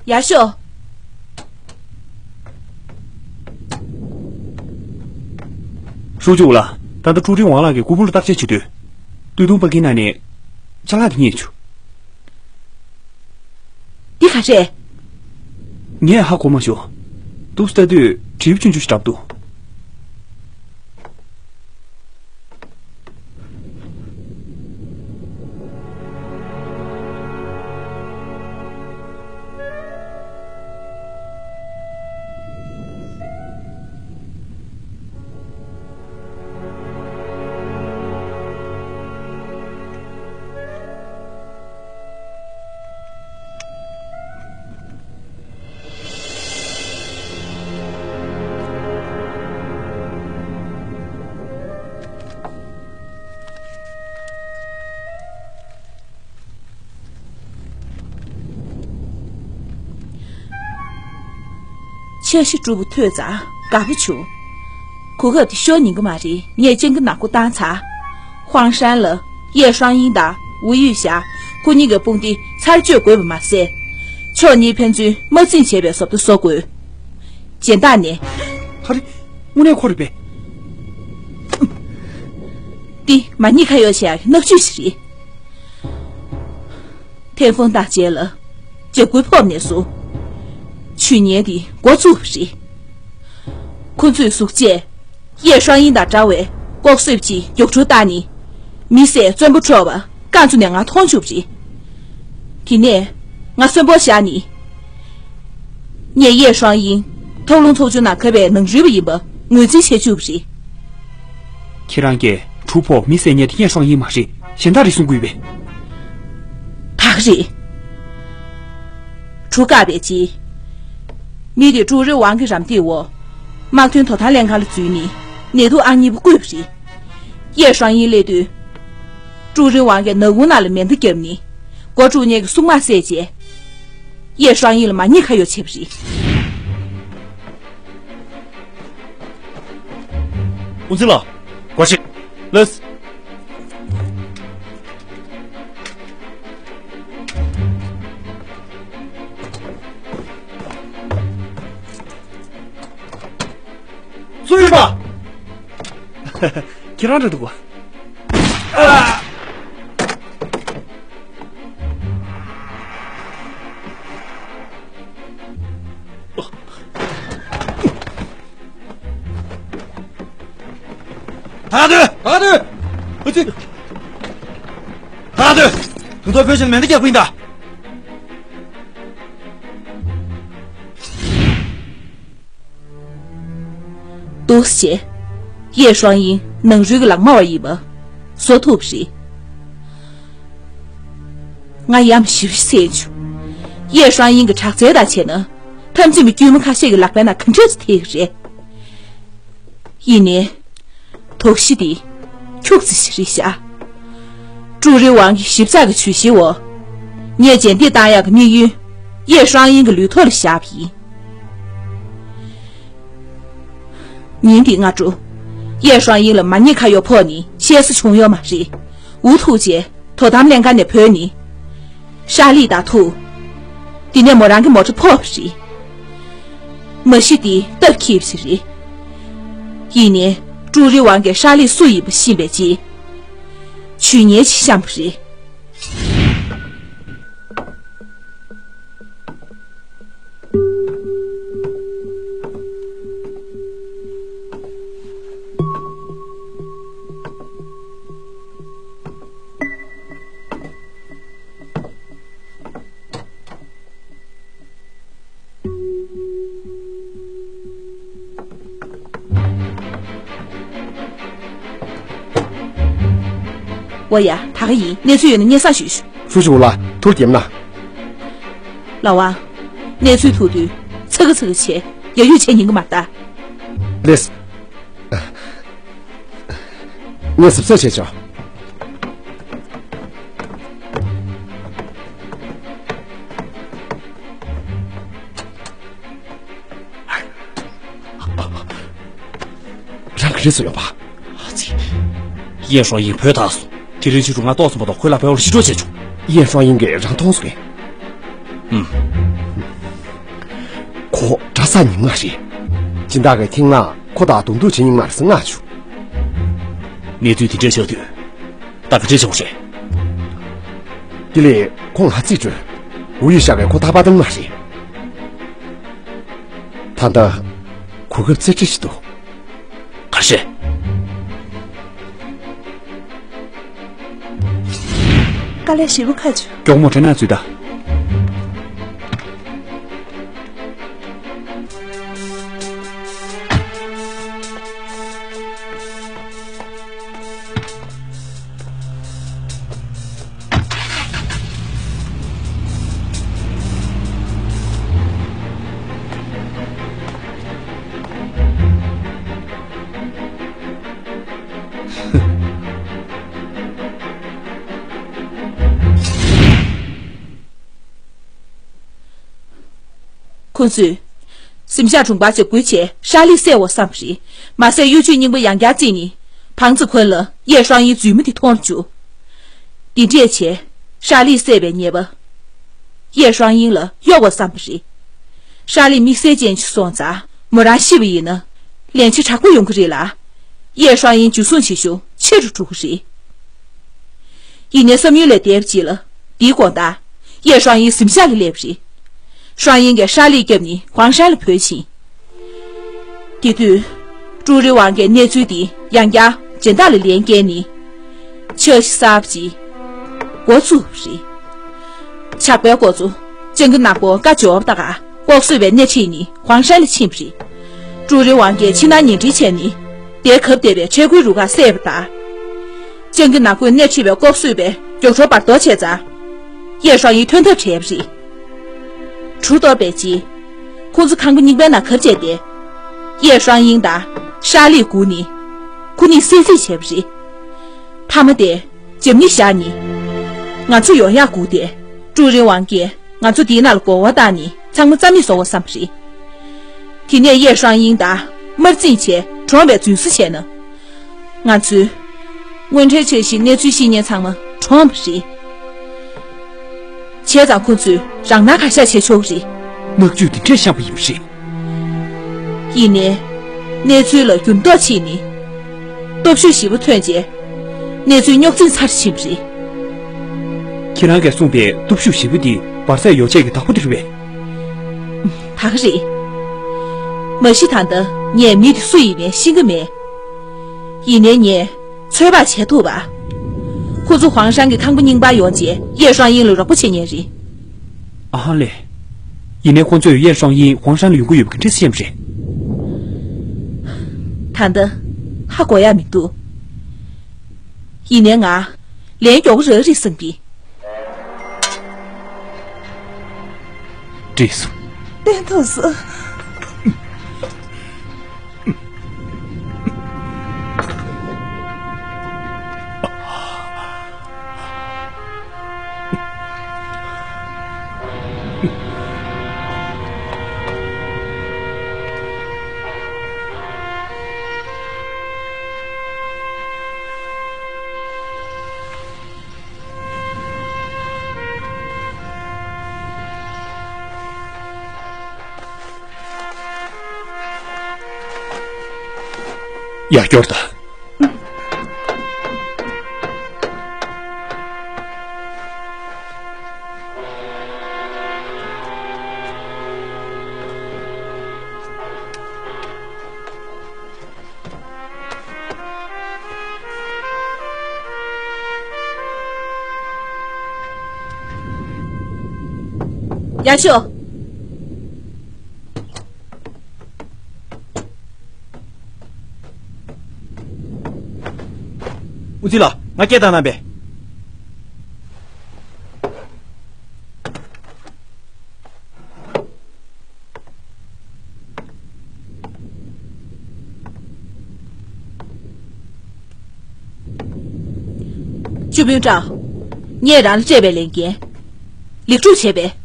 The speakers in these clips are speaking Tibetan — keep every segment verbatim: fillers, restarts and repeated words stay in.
ཡར་ཤོག་ཧྲུའུ་ཅུའུ་ལགས། ད་ལྟ་ཀྲུའུ་རིན་ཝང་ལགས་ཀྱིས་སྐུ་ཕུང་ལ་བརྟག་དཔྱད་བྱེད་དུས། སྟོད་ཐུང་པ་ཀིན་ནང་ནས་ཅ་ལག་དེ་རྙེད་བྱུང་། འདི་ག་རེད། ངས་ཧ་གོ་མ་བྱུང་། འདུག་སེ་ལྟ་དུས་བྲིས་པ་ཆུང་ཆུང་ཞིག་འདྲ་པོ་འདུག་འཆར་གཞི་སྒྲུབ་པ་ཐོས་ཙང་དགའ་པོ་བྱུང་། གོ་སྐབས་དེ་ཤོར་ཉན་གི་མ་རེད། ངས་སྤྱང་ཀི་ནག་པོ་བཏང་ཚར། ཧུའང་ཧྲན་ལ་ཡེ་ཧྲང་ཡིན་དང་ཝུའུ་ཡུས་ཞ། ཁོ་གཉིས་ཀྱི་དཔུང་སྡེ་ཚར་གཅོད་དགོས་པ་མ་ཟད། ཕྱོགས་གཉིས་ཕན་ཚུན་དམག་འཛིང་བྱེད་པའི་བཟོ་ལྟ་བཟོ་དགོས། སྦྱིན་བདག་ནས། ཧ་རེ། དངོས་གནས་ཁོ་རེད་པས། འདི་མ་ཉེས་ཁ་གཡོག་བྱེད་ཡག་གི་མནར་གཅོད་ཞིག་རེད། ཐན་ཧྥུང་དང་རྗེས་ལ་འཇབ་རྒོལ་ཕོག་ནས་བཟུང་། ཇུས་ངན་འདི་འགོ་བཙུགས་པ་རེད། ཁོ་ཚོས་གཟུགས་བྱད་ཡེ་ཧྲང་ཡིན་དང་འདྲ་བའི་ལྐོག་གསོད་ཀྱི་རྒྱུགས་སྤྲོད་བཏང་ནས། མི་བསད་བཙོན་པོ་འཕྲོག་པ་རྐང་བཙུགས་ནས་ང་མཐོང་བཅུག་པ་རེད། དེ་ནས་ང་གསོན་པོར་བཞག་ནས། ངས་ཡེ་ཧྲང་ཡིན་ཐོག་ལུང་ཚོགས་ཆུང་ནང་ག་པའི་ནང་རུལ་བ་ཡིན་པ་ངོས་འཛིན་བྱེད་བཅུག་པ་རེད། ཁྱེད་རང་གིས་གྲུ་ཕོག་མི་བསད་མཁན་དེ་ཡེ་ཧྲང་ཡིན་མ་རེད། གཞན་དག་རེད་གསུང་གི་ཡོད་པས། ད་ག་རེད། གྲུ་བཀག་པའི་རྗེས། མི་དེ་ཀྲུའུ་རིན་ཝང་གི་རམ་འདེགས་འོག་དམག་དོན་དོ་དམ་ལྷན་ཁང་ལ་འཛུལ་ནས་ནད་དུག་ཨང་གཉིས་པ་བརྐུས་པ་རེད། ཡེ་ཧྲང་ཡིན་སླེབས་དུས། ཀྲུའུ་རིན་ཝང་གིས་ནག་ཁུང་ནང་ལ་མེ་མདའ་བརྒྱབ་ནས་སྒོ་དཀྲུག་མཁན་གྱི་སྲུང་དམག་བསད་རྗེས། ཡེ་ཧྲང་ཡིན་ལ་མ་ཉེས་ཁ་གཡོག་བྱས་པ་རེད། ཨུ་ཛི་ལགས། སྒོ་ཕྱེ། ལགས། སུ་ཡིན་པ། ཁྱེད་རང་རེད་འདུག་ག་ཐག་དུ། ཐག་དུ། ཨ་ཙི། ཐག་དུ། དུང་ཐོག་བོད་ཆེན་མེ་མདའ་རྒྱག་པ་ཡིན་ད། འདུག་སེ་བྱས། ཡེ་ཧྲང་ཡིན་ནང་རུལ་གྱི་ལག་དམར་བ་ཡིན་པ་བཟོ་ཐུབ་པ་རེད། ང་ཡ་མ་ཞེ་པོ་ཅིག་སེམས་བྱུང་། ཡེ་ཧྲང་ཡིན་གྱི་དྲག་རྩལ་དང་བྱས་ན་འཐབ་འཛིང་པ་དཀྱུས་མ་ཁ་ཤས་ཀྱི་ལག་པའི་ནང་ག་འདྲས་སེ་ཐེབས་ཀྱི་རེད། ཡིན་ནའི། དོགས་གཞི་འདི་འཁྱུག་ཙམ་ཞིག་རེད་ཤག་ཀྲུའུ་རིན་ཝང་གི་ཞིབ་ཚགས་ཀྱི་ཇུས་གཞིའི་འོག་ངས་རྗེས་འདེད་བཏང་ཡག་གི་དམིགས་ཡུལ་ཡེ་ཧྲང་ཡིན་གྱི་ལུས་ཐོག་ལ་བཞག་པ་ཡིན། ཉིན་འདི་སྔ་དྲོ། ཡེ་ཧྲང་ཡིན་ལ་མ་ཉེས་ཁ་གཡོག་ཕོག་ནས་བཤད་ས་བྱུང་ཡོད་མ་རེད། འུ་ཐུག་རྗེས་དོ་དམ་ལྷན་ཁང་ནས་བྲོས་ནས། ཧྲ་ལི་དང་ཐུག་དེ་ནས་མོ་རང་གི་མོ་ཊ་ཕོག་པ་རེད། མ་གཞི་དེ་སྟབས་འཁེལ་བ་ཞིག་རེད། ཡིན་ནའི་ཀྲུའུ་རིན་ཝང་གིས་ཧྲ་ལི་སུ་ཡིན་པ་ཤེས་པའི་རྗེས། ཇུས་ངན་ཅིག་བཤམས་པ་རེད། འོ་ཡ། ད་ག་ཡིན། གནས་ཚུལ་ཡོད་ན་སྙན་སེང་ཞུས་ཤོག་ཧྲུའུ་ཅུའུ་ལགས། ཐུགས་རྗེ་གནང་། ལགས་དབང་། གནས་ཚུལ་ཐུག་དུས་ཚ་གི་ཚ་གི་བྱས། ཡ་ཡུས་བྱས་ཉན་གི་མ་ད། ལགས། ངས་གཟབ་གཟབ་བྱས་ཆོག་རང་གི་རིས་སུ་ཡོད་པ། ཨ་ཙི། ཡེ་ཧྲོ་ཡིན་བོས་ཐག་སོང་། དེ་རིང་ཕྱི་དྲོ་ང་ཏོག་ཙམ་མ་གཏོགས་ཁོའི་ལག་པའི་འོག་ལ་ཤི་འགྲོ་བྱས་བྱུང་། ཡེ་ཧྲོ་ཡིན་གྱིས་རང་མཐོང་སོང་ངས། ཨུམ། ཁོ་གྲྭ་ས་ཉི་མ་རེད། སྦྱིན་བདག་གིས་ཐེངས་མང་ཁོ་དང་གདོང་ཐུག་བྱེད་སྙིང་མ་རེད་ཟེར་མངགས་བྱུང་། གནས་ཚུལ་དེ་འདྲ་ཆགས་དུས་ད་ག་འདྲ་བྱུང་རེད། དེ་ལས་ཁོ་ང་རྩིས་སྤྲོད། འོ་ཡོད་ཤག་གིས་ཁོ་ཐག་པ་བཏང་མ་རེད། ད་ལྟ་གོ་སྐབས་རྩེ་གྲས་ཤིག་འདུག་ག་རེ་རེད། དཀའ་ལས་ཞེ་པོ་ཁག་བྱུང་། མགྱོགས་མོ་དྲན་ན་ཚུད་ད། ཁོ་ཚོས་གཟིམ་ཤག་དྲུང་འཕར་ཅིག་བསྐོས་བྱས་ཧྲ་ལི་བསད་པ་བསམ་པ་རེད། མ་ཟད་གཡོ་ཇུས་རྙིང་པ་ཡང་བསྐྱར་བརྩིས་ནས་བང་ཙི་ཁོན་ལ་ཡེ་ཧྲང་ཡིན་རྫུན་མ་དེ་མཐོང་རུ་བཅུག་དེ་འདྲས་བྱས་ཧྲ་ལི་བསད་པའི་ཉེས་པ་ཡེ་ཧྲང་ཡིན་ལ་གཡོགས་པ་བསམ་པ་རེད། ཧྲ་ལི་དམིགས་བསལ་ཅན་ཅིག་སོང་ཙང་མོ་རང་ཤི་བ་ཡིན་ན་ལན་ཆ་དྲག་པོ་ཡོང་གི་རེད་ལ། ཡེ་ཧྲང་ཡིན་འཇུ་བཟུང་བྱེད་ཤུགས་ཆེ་རུ་འགྲོ་གི་རེད། ཡིན་ནའི་བསམ་ཡུལ་ལས་འདས་པ་ཅིག་ལ་དེའི་དགོང་དག་ཡེ་ཧྲང་ཡིན་གཟིམ་ཤག་ལ་སླེབས་པ་རེད། ཧྲང་ཡིན་གྱིས་ཧྲ་ལི་བརྒྱབ་ནས་ཧུའང་ཧྲན་ལ་བྲོས་ཕྱིན། དེ་དུས་ཀྲུའུ་རིན་ཝང་གིས་གནས་ཚུལ་འདི་ཡང་བསྐྱར་སྦྱིན་བདག་ལ་ལན་བསྐྱལ་ནས་འཆར་གཞི་གསར་པ་ཅིག་འགོ་བཙུགས་པ་རེད། ཇག་པའི་འགོ་གཙོ་ལྕང་གི་ནག་པོ་ཀ་ཇོབ་དང་ལྐོག་གསོད་པའི་སྣེ་ཁྲིད་ནས་ཧུའང་ཧྲན་ལ་ཕྱིན་པ་རེད། ཀྲུའུ་རིན་ཝང་གིས་ཕྱི་ནང་ཉེ་འབྲེལ་བྱས་ནས་དེའི་གབ་བསྡད་པའི་འཕྲལ་མཁོའི་རུ་ཁག་བསད་པ་དང་། ལྕང་གི་ནག་པོས་སྣེ་ཁྲིད་པའི་ལྐོག་གསོད་པས་མགྱོགས་འཕྲོ་བར་དོ་བྱས་ཙང་། ཡེ་ཧྲང་ཡིན་ཐོན་ཐབས་བྲལ་བ་རེད། གྲུ་གཏོར་བའི་རྗེས། ཁོང་ཚོ་ཁང་པ་རྙིང་པའི་ནང་གབ་བྱས་ཏེ། ཡེ་ཧྲང་ཡིན་དང་ཧྲ་ལི་སྒུག་ནས་ཁོ་གཉིས་བསད་རྩིས་བྱས་པ་རེད། མཐའ་མ་དེ་འཇབ་ཉི་བཞག་ནས། ང་ཚོ་ཡོང་ཡག་སྒུག་སྟེ། ཀྲུའུ་རིན་ཝང་གིས་ང་ཚོ་དེའི་ནང་ལ་མགོ་བོ་བཏགས་ནས་ཚང་མ་རྩ་མེད་བཟོ་བ་བསམ་པ་རེད། དེ་ནས་ཡེ་ཧྲང་ཡིན་དང་དམར་འཛིང་བྱས་གྲོངས་པའི་རྫུན་བཟོ་བྱས་ན། ང་ཚོས་དངོས་འབྲེལ་འཆར་གཞིའི་གནས་ཚུལ་ཤེས་མཁན་ཚང་མ་གྲོངས་པ་རེད། བྱས་ཙང་ཁོ་ཚོས་རང་སྣང་གང་ཤར་བྱས་ཆོག་གི་རེད། མནར་གཅོད་འདི་འདྲས་བཤམས་པ་ཡིན་པ་རེད། ཡིན་ནའི། གནས་ཚུལ་ལ་འགྱུར་ལྡོག་ཕྱིན་ནས། སྟོབས་ཤུགས་ཞེ་པོ་ཐོན་རྗེས། གནས་ཚུལ་རྙོག་འཛིང་ཚ་རུ་ཕྱིན་པ་རེད། ཁྱེད་རང་གིས་གསུངས་པའི་སྟོབས་ཤུགས་ཞེ་པོ་འདི་བར་ཚད་ཡོ་ཆས་ཀྱི་བདག་པོ་དེ་རེད་པས། ད་ག་རེད། མ་གཞི་ད་ལྟ་ངས་མི་དེ་སུ་ཡིན་མིན་ཤེས་ཀྱི་མེད། ཡིན་ནའི་ངས་ཚོད་དཔག་བྱས་ཐུབ་པ། ཁོ་ཚོ་ཧུའང་ཧྲན་གྱི་ཁང་པ་རྙིང་པར་ཡོང་རྗེས་ཡེ་ཧྲང་ཡིན་ལ་རོགས་པ་བྱེད་མཁན་རེད། ཨ་ཧ་ལེ། ཡིན་ནའི་ཁོ་ཚོས་ཡེ་ཧྲང་ཡིན་ཧུའང་ཧྲན་ལ་ཡོང་གི་ཡོད་པ་ག་འདྲས་ཤེས་པ་རེད། ད་ལྟ་ཧ་གོ་ཡག་མི་འདུག་ཡིན་ནའི་ང་ལན་མགྱོགས་པོ་རག་རེད་བསམ་གི། འགྲིག་སོང་། བརྟན་ཐུབ་སོང་། ཡར་སྐྱོར་དང་། ཡར་ཤོག་ཨུ་ཙི་ལགས། ང་སྐད་བཏང་གནང་པས། ཅུས་པུན་ཀྲའོ། ངས་རང་ལ་སྤྲད་པའི་ལས་འགན་ལེགས་གྲུབ་བྱས་པས།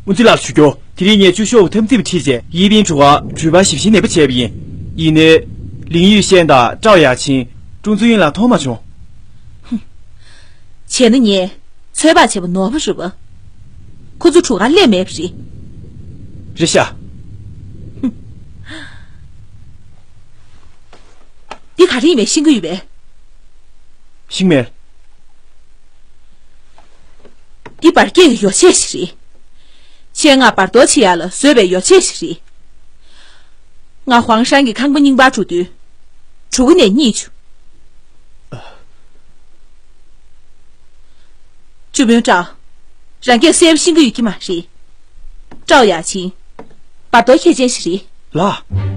ཨུ་ཙི་ལགས་ཞུ་རྒྱུ། དེ་རིང་ངས་ཅུས་ཤོའུ་འཐབ་འཛིང་པ་ཁྲིད་བྱས་ཡེ་པིན་གྲུ་ཁར་འགྲུལ་པ་ཞིབ་བཤེར་ནན་པོ་བྱས་པ་ཡིན། ཡིན་ནའི། ལིང་ཡུས་ཤན་དང་ཀྲའོ་ཡ་ཆིན། ཀྲུང་ཙུའུ་ཡིན་ལགས་མཐོང་མ་བྱུང་། བྱས་ན་ངས་ཚོད་དཔག་བྱས་པ་ནོར་བ་རེད་པ། ཁོ་ཚོ་གྲུ་ཁར་སླེབས་མེད་པ་རེད། རེད་ཤག་ག་རེ་ཡིན་མིན་ཤེས་ཀྱི་ཡོད་པས། ཤེས་མེད། འདི་བར་སྐད་ཀྱི་ཡོ་བྱད་ཞིག་རེད། ཆེད་མངགས་བར་དོ་ཆེ་ཡག་ལ་བཟོས་པའི་ཡོ་བྱད་ཞིག་རེད། ང་ཧུའང་ཧྲན་གྱི་ཁང་པ་རྙིང་པར་འགྲོ་དུས། གྲུ་གུ་ནས་རྙེད་བྱུང་། ཅུ་མོན་ཀྲའོ། རང་སྐད་གསལ་པོ་ཤེས་ཀྱི་ཡོད་ཀྱི་མ་རེད། ཀྲའོ་ཡ་ཆིང་། བར་དོ་མཁས་ཅན་ཞིག་རེད། ལགས།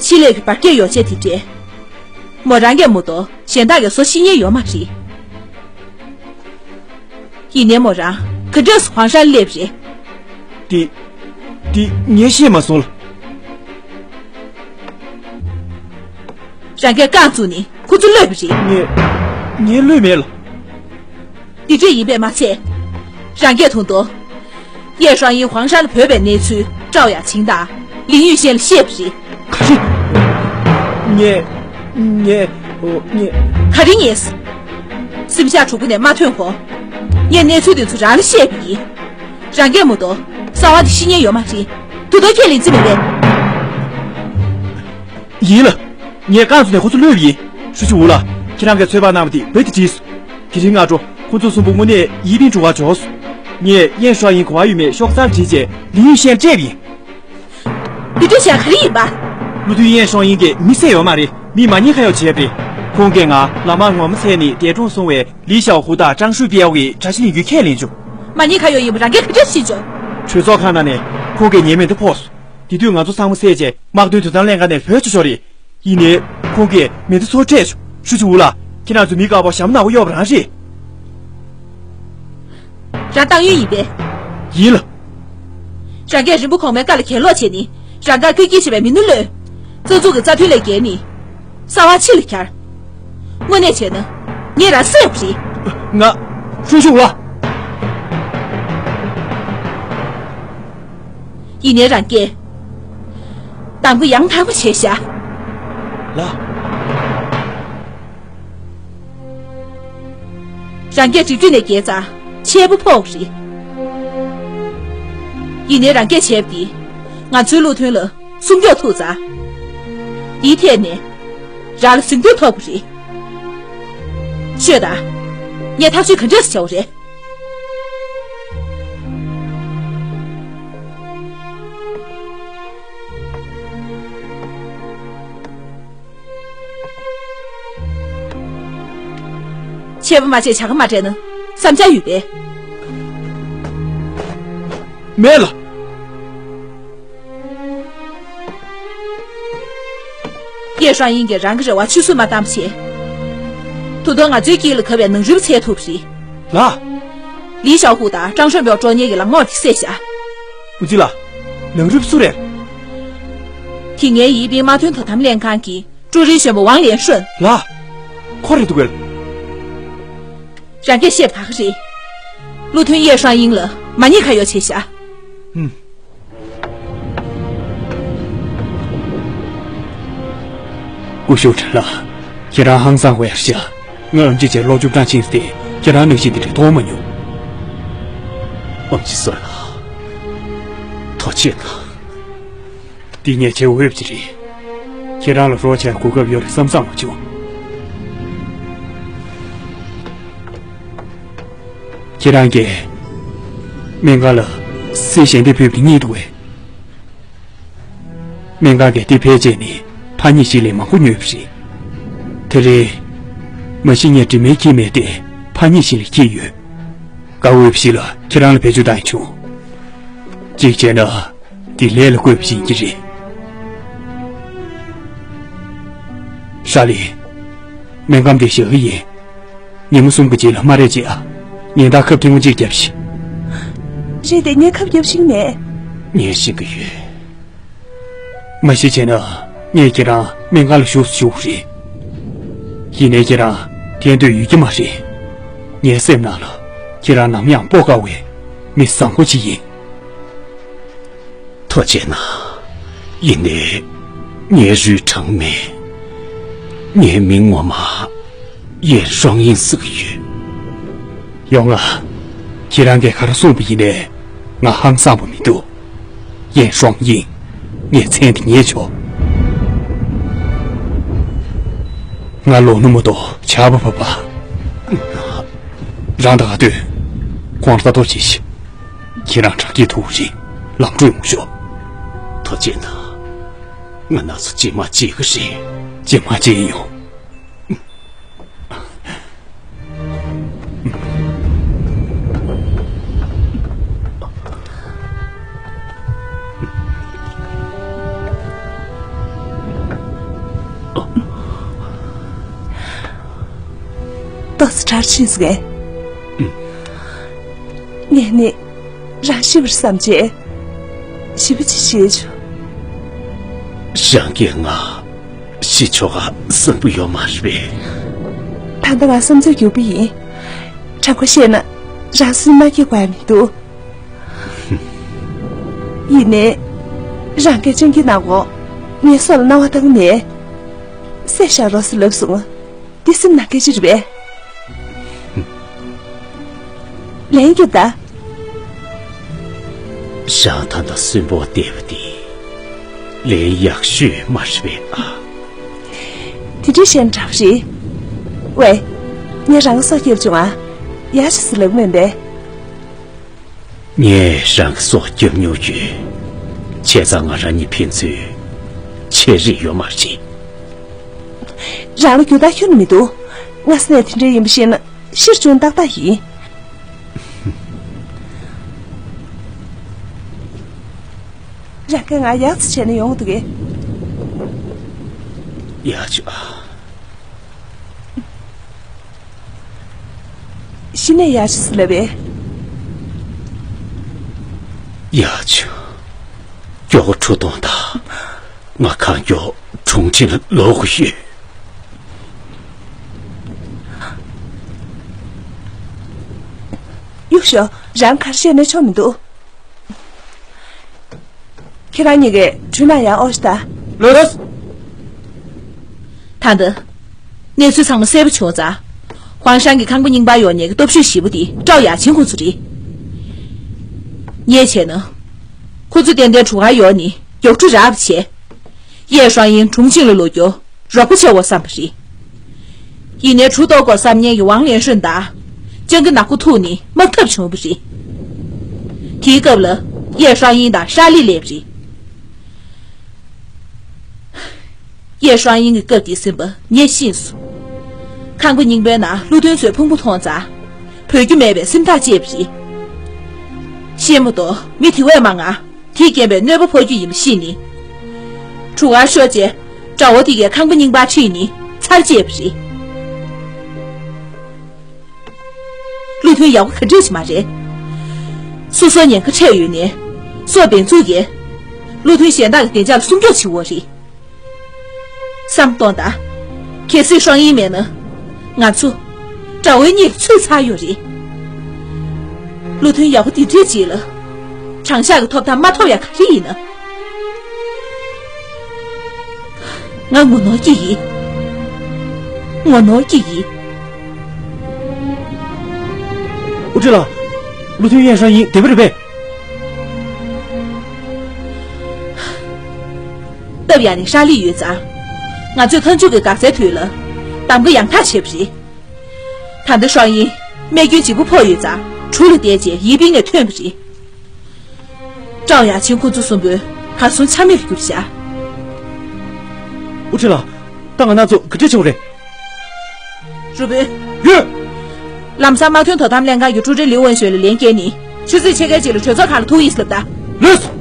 ཕྱི་ལོགས་ཀྱི་བར་སྐད་ཡོ་བྱད་དེ་འདྲས། མོ་རང་གིས་མ་གཏོགས་གཞན་དག་གིས་བཟོ་ཤེས་མཁན་ཡོད་མ་རེད། ཡིན་ནའི་མོ་རང་ག་འདྲས་སུ་ཧུའང་ཧྲན་སླེབས་རེད། དེ། དེ་ངས་ཤེས་མ་སོང་ལ། རང་གིས་རྐང་བཙུགས་ནས་ཁོ་ཚོ་གློད་པ་རེད། ངས། ངས་གློད་མེད་ལ། འདི་འདྲས་ཡིན་པས་མ་ཚད། རང་སྐད་མཐོང་དོ། ཡེ་ཧྲང་ཡིན་ཧུའང་ཧྲན་ལ་བོས་པའི་གནས་ཚུལ་ཀྲའོ་ཡ་ཆིང་དང་ལིན་ཡུས་ཤན་ལ་བཤད་པ་རེད། ག་རེ། ངས། ངས། ཨོ། ངས། ག་རེ་ངས། སེམས་ཤག་གྲུ་གུ་ནས་མ་ཐོན་གོང་། ངས་གནས་ཚུལ་འདི་ཚོ་རང་ལ་བཤད་པ་ཡིན། རང་སྐད་མ་གཏོགས་གསང་བ་འདི་ཤེས་མཁན་ཡོད་མ་རེད། དུ་དོ་ཁས་ལེན་རྩིས་མེད་པས། ཡིན་ལ། ངས་རྐང་བཙུགས་ནས་ཁོ་ཚོ་གློད་པ་ཡིན། ཧྲུའུ་ཅི་ཝུ་ལགས། ཁྱེད་རང་གིས་ཚོད་དཔག་གནང་བ་དེ་རྦད་དེ་འགྲིག་སོང་། དེ་རིང་སྔ་དྲོ་ཁོ་ཚོ་གསུམ་པོ་དངོས་གནས་ཡིད་བརྟན་གྲོལ་བར་འབྱོར་སོང་། ངས་ཡེ་ཧྲང་ཡིན་ག་པར་ཡོད་མེད་ཤོག་རྩར་བྲིས་རྗེས་ལིན་ཡུས་ཤན་སྤྲད་པ་ཡིན། འདི་འདྲ་བྱས་ག་རེ་ཡིན་པ། བློ་མཐུན་ཡེ་ཧྲང་ཡིན་གྱི་མི་བསད་ཡོད་མ་རེད། མི་མ་ཉེས་ཁ་གཡོགས་བྱས་པ་རེད། ཁོང་གིས་ང་ལམ་བར་ངོ་མ་བཙལ་ནས་འདས་གྲོངས་སོང་བའི་ལི་ཞའོ་ཧུ་དང་ཀྲང་ཧྲུའུ་པའོ་གི་གྲྭ་ཆས་ལེན་རྒྱུ་ཁས་ལེན་བྱུང་། མ་ཉེས་ཁ་གཡོགས་ཡིན་པ་རང་གིས་ག་འདྲ་ཤེས་བྱུང་། གྲོས་ཚོགས་ཁང་ནང་ནས་ཁོང་གི་ཉེས་མིང་དེ་ཕོག་སོང་། དེ་དུས་ང་ཚོ་ཚང་མ་བསད་རྗེས་དམག་དོན་དོ་དམ་ལྷན་ཁང་ནས་བྲོས་ཆོག་ཆོག་རེད། ཡིན་ནའི་ཁོང་གིས་མེ་མདའ་ཚུར་སྤྲད་བྱུང་། ཧྲུའུ་ཅི་ཝུ་ལགས། ཁྱེད་རང་ཚོ་མི་དཀར་པོ་ཞྭ་མོ་ནག་པོ་གཡོགས་པ་རང་རེད། རང་ཏང་ཡོན་ཡིན་པས། ཡིན་ལ། རང་གིས་རིན་པོ་གོང་མའི་བཀའ་ལ་གྱེན་ལོག་བྱས་ནས་རང་དགར་བཀོད་སྒྲིག་བྱས་པའི་མི་ནུབ་བློས། རྩ་འཛུགས་ཀྱི་རྩ་དོན་ལས་འགལ་ནས། གསང་བ་ཕྱི་ལ་གྱར། དངོས་གནས་བྱས་ན་ངས་རང་བསད་པ་རེད། ང་། ཧྲུའུ་ཅི་ཝུ་ལགས། ཡིན་ནའི་རང་སྐད། གདམ་ག་ཡང་དག་པ་བྱས་ཤག་ལགས། རང་སྐད་འགྲིག་འགྲིག་ནས་རྒྱལ་ཙང་ཆད་པ་ཕོག་རེད། ཡིན་ནའི་རང་སྐད་བྱས་པ་འདིས་ང་ཚོའི་བློ་མཐུན་ལ་སྲུང་སྐྱོབ་ཐུབ་ཙང་། འདིའི་ཐད་ནས་རང་ལ་གཟིགས་འདོད་ཐོབ་པ་རེད། ཤོད་དང་། ངས་ཐག་གཅོད་ག་འདྲས་སེ་བྱ་བ་རེད། ཆད་པ་མ་བྱས་བྱ་དགའ་མ་སྤྲད་ན་བསམ་འཆར་ཡོད་པས། མེད་ལ། ཡེ་ཧྲང་ཡིན་གྱིས་རང་གི་རེ་བ་ཆུད་ཟོས་མ་བཏང་བ་བྱས། ད་དུང་ང་ཚོའི་དཀྱིལ་ལ་གབ་པའི་ནང་རིམ་འཚོལ་ཐུབ་པ་རེད། ལགས། ལི་ཞའོ་ཧུ་དང་ཀྲང་ཧྲོན་པའོ་དཀྲོག་མཁན་གྱི་ལག་ངོ་དེ་བསད་བཞག་ཨུ་ཙི་ལགས། ནང་རིམ་སུ་རེད། དེ་སྔའི་ཡིན་པིན་དམག་དོན་དོ་དམ་ལྷན་ཁང་གི་ཀྲུའུ་རིན་གཞོན་པ་ཝང་ལིན་ཧྲོན། ལགས། ཁོ་རེད་འདུག་གས། རང་སྐད་བཤད་པ་དག་ག་རེད། བློ་མཐུན་ཡེ་ཧྲང་ཡིང་ལ་མ་ཉེས་ཁ་གཡོགས་བྱས་ཤག་ཧུམ། སྐུ་ཞབས་ཁྲིན་ལགས། ཁྱེད་རང་ཧང་སང་བས་ཤག་ང་ཨམ་ཆི་བྱས་ལོ་བཅུ་གྲངས་ཕྱིན་ཏེ་ཁྱེད་རང་ནང་བཞིན་དེ་འདྲ་མཐོང་མ་མྱོང་། ཨམ་ཆི་བཟོ་ལགས། ཐུགས་རྗེ་གནང་། འདི་ངས་བྱེད་འོས་པ་ཅིག་རེད། ཁྱེད་རང་ལ་རོགས་བྱ་གོ་སྐབས་ཡོད་རེད་བསམ་བསམ་མ་བྱུང་། ཁྱེད་རང་གིས་སྨན་ཁང་ལ་གསེར་ཞལ་འདེབས་ཕུལ་བ་དེ་རྙེད་འདུག་གས། སྨན་ཁང་གིས་འདི་ཕལ་ཆེར་ནི་ཕ་མྱེས་ཞིག་ལས་མང་པོ་ཉོས་པ་རེད། དེ་རིང་མ་གཞི་ངས་འབྲི་མེད་ཁྱེར་མེད་དེ་ཕ་མྱེས་ཞིག་ལས་ཁྱེར་ཡོད། དགའ་འོས་པ་ཞིག་ལ་ཁྱེད་རང་ལ་བེད་སྤྱོད་བཏང་ཡིན་བྱུང་། གཅིག་བྱས་ན། འདི་ལས་ལ་བཀོད་པ་ཞིག་ཡིན་གྱི་རེད། ཧྲ་ལི། སྨན་ཁང་འདི་བཞག་གི་ཡིན། ཉིན་མོ་གསུམ་གྱི་རྗེས་ལ་སྨ་རས་བྱེད་ཨ། ཉིན་ལྟར་ཁབ་ཐེངས་མ་གཅིག་བརྒྱབ་ཤིག་རེད་དེ་ངས་ཁབ་བརྒྱབ་ཤེས་མེད། ངས་ཤེས་ཀྱི་ཡོད། མ་གཞི་བྱས་ན་ངས་ཁྱེད་རང་སྨན་ཁང་ལ་ཞུགས་སུ་ཞུགས་རེད། ཡིན་ནའི་ཁྱེད་རང་ཐེ་འདོད་ཡོད་ཀྱི་མ་རེད། ངའི་སེམས་ནང་ལ་ཁྱེད་རང་ནམ་ཡང་སྤོ་དཀའ་བའི་མི་བཟང་པོ་ཅིག་ཡིན། ཐུགས་རྗེ་གནང་། ཡིན་ནའི་ངའི་རུས་གྲངས་མེད། ངའི་མིང་ངོ་མ་ ཡེ་ཧྲང་ཡིན་ཟེར་གྱི་ཡོད། ཡོང་ང་། ཁྱེད་རང་གིས་ག་རེ་གསུངས་པ་ཡིན་ནའི་ང་ཧང་སངས་པ་མི་འདུག་ཡེ་ཧྲང་ཡིན། ངའི་མཚན་དེ་ངེས་ཆོག་ང་ལོ་ནུ་མོ་དོ་ཆར་པ་བབས་པ། རང་དང་ག་དུས་ཁོང་ལྟ་རྟོག་བྱེད་ཤིག་ཁྱེད་རང་དྲག་སྐྱེད་ཐུག་རིང་ལམ་འགྲོ་ཡོང་ཤོག་ཐུགས་རྗེ་གནང་། ང་ན་ཚོ་ཇི་མ་བྱེད་གི་རེད། ཇི་མ་བྱེད་ཡིན་ཡོང་། ཏོག་ཙམ་གྲར་ཕྱིན་སོང་ངས། ངས་ནི་རང་ཤི་བར་བསམ་བྱས། ཞེ་པོ་ཅིག་ཞེད་བྱུང་། རང་གིས་ང་ཤི་ཆོག་ག་བསམ་གི་ཡོད་མ་རེད་པས། ད་ལྟ་ང་བསམ་ཚུལ་རྒྱུག་པ་ཡིན། དྲང་པོ་བཤད་ན་རང་སེམས་མ་སྐྱིད་དགོས་ཡ་མི་འདུག་ཡིན་ནའི། རང་གིས་སྤྱང་ཀི་ནག་པོ་ངའི་སྲོག་ལ་སྣང་བ་བཏང་མེད། བསད་བཞག་རོགས་ཟེར་ལབ་སོང་། འདི་སེམས་ནག་སྐད་ཅིག་རེད་པས། ལན་རྒྱོབ་ད། ཞང་ཐང་དང་སུན་པོ་བལྟས་པ་དེ་ལན་ཡག་ཤོས་མ་རེད་པས་ཨ། དེ་འདྲ་བཤད་ན་དྲག་པ་རེད། ཝེ། ངས་རང་སྲོག་སྐྱབས་བྱུང་ཨ། ཡག་ཤོས་ཟེར་ལབ་མིན་པས། ངས་རང་གི་སྲོག་སྐྱབས་མྱོང་ཡོད། བྱས་ཙང་ང་རང་གཉིས་ཕན་ཚུན་ཆེ་རིགས་ཡོད་མ་རེད། རང་ལ་རྒྱུ་དག་ཁྱོན་ནས་མི་འདུག་སྔ་ས་ནས་དེ་འདྲ་ཡིན་པ་ཤེས་ན་ཤི་བྱུང་ཏག་ཏག་ཡིན། རང་གིས་ང་ཡག་ཙི་བྱས་ན་ཡོང་གི་འདུག་གས། ཡག་བྱུང་ཨ། གཞི་ནས་ཡག་ཤོས་ལབ་པས། ཡག་བྱུང་། མགྱོགས་པོ་འཁྲུག་གཏོང་དང་། ང་གང་མགྱོགས་གྲོང་ཁྱེར་ལ་ལོག་དགོས་ཡོད། གཡུག་ཞོག་རང་གར་བཤད་ན་ཆོག་མི་འདུག་ཁྱེད་རང་གཉིས་ཀས་གྲུ་ནང་ཡར་ཨོ་ཤི་ད། ལོས། ད་འདི། གནས་ཚུལ་ཚང་མ་གསལ་པོ་བྱུང་ཙང་། ཧུང་ཧྲན་གྱི་ཁང་པ་རྙིང་པར་ཡོང་མཁན་གྱི་སྟོབས་ཤུགས་ཞེ་པོ་དེ་ཀྲའོ་ཡ་ཆིན་ཁོང་ཚོ་རེད། ངས་བྱས་ན། ཁོ་ཚོ་ཏན་ཏན་གྲུ་ཁར་ཡོང་ནས་མགྱོགས་འཕྲོ་རག་པ་བྱས། ཡེ་ཧྲང་ཡིན་གྲོང་ཁྱེར་ལ་ལོག་རྒྱུ་རོགས་པ་བྱེད་དགོས་བསམ་པ་རེད། ཡིན་ནའི་གྲུ་གཏོར་དགོས་བསམ་མཁན་གྱི་ཝང་ལེན་ཧྲུན་དང་། སྤྱང་ཀི་ནག་པོ་ཐུག་ནས་དམག་འཐབ་བྱུང་བ་རེད། དེའི་སྐབས་ལ་ཡེ་ཧྲང་ཡིན་དང་ཧྲ་ལི་སླེབས་རེད། ཡེ་ཧྲང་ཡིན་གྱི་སྐབས་དེ་ཟིན་པ་ངས་ཤེས་སོང་། ཁང་པ་རྙིང་པའི་ནང་ཀླུ་མཐུན་ཚོས་ཕུང་པོ་མཐོང་ཙང་། བོད་རྒྱུ་མེད་པའི་སེམས་ཐག་བཅད་པ་རེད། ཤེས་མ་གཏོགས་མི་དེ་བས་མང་ང་། དེས་རྐྱེན་པས་གནོད་པ་ཕོག་རྒྱུ་ཡིན་པ་ཤེས་ནས། གྲུ་ཁར་ཤོར་རྗེས་དགྲ་བོ་དེ་གའི་ཁང་པ་རྙིང་པར་ཁྲིད་ནས་ཚར་བཅད་པ་རེད། ཀླུ་མཐུན་ཡག་པོ་ག་འདྲས་ཅིག་མ་རེད། སོ་སོར་ཉེན་ཁ་འཕྲད་ཡོད་ནའི། སོག་འབེན་ཚུགས་ཀྱིས། ཀླུ་མཐུན་གཞན་དག་གི་བདེ་འཇགས་ལ་སྲུང་སྐྱོབ་བྱེད་འོ་རེད། བསམ་གཏོང་དང་། གལ་སྲིད་ཧྲང་ཡིན་མེད་ན། ང་ཚོ། དགྲ་བོའི་གཉིད་ལ་ཚུད་ཚར་ཡོད་རེད། བློ་མཐུན་ཡག་པོ་འདི་འདྲས་ཅིག་ལ། དྲང་གཞག་གི་ཐོབ་ཐང་མ་ཐོབ་ཡ་ག་རེ་ཡིན་ན། ང་ངོ་ནོར་གྱི་ཡིན། ངོ་ནོར་གྱི་ཡིན། ཨུ་ཁྲི་ལགས། བློ་མཐུན་ཡན་ཧྲང་ཡིན་བདེ་པོ་རེད་པས། སྟབས་ཡག་ནས་ཧྲ་ལི་ཡོད་ཙང་། ང་ཚོས་མཐའ་མཇུག་གི་འགག་རྩའི་དུས་ལ། གདམ་ག་ཡང་དག་བྱས་པ་རེད། ད་ལྟ་ཧྲང་ཡིན། རྨས་སྐྱོན་ལྗིད་པོ་ཕོག་ཡོད་ཙང་། གྲུ་ལ་བསྡད་རྗེས་ཡིན་པིན་ནས་ཐོན་པ་རེད། ཀྲའོ་ཡ་ཆིན་ཁོ་ཚོ་གསུམ་པོས་གར་སོང་ཆ་མེད་དུ་གྱུར་བཞག་ཨུ་ཁྲི་ལགས། ད་ང་རང་ཚོ་ག་འདྲ་བྱེད་དགོས་རེད། རུ་དཔོན། ཡོད། ལམ་སང་དམག་དོན་དོ་དམ་ལྷན་ཁང་གི་ཀྲུའུ་ཀྲིན་ལིའུ་ཝུན་ཞོན་ལ་ལན་བསྐྱལ་ནས། ཆུ་ཚོད་ཕྱེད་ཀའི་རྗེས་ལ་གྲོས་ཚོགས་ཁང་ལ་ཐུག་ཡིན་ལབ་ད། ལགས་སོ།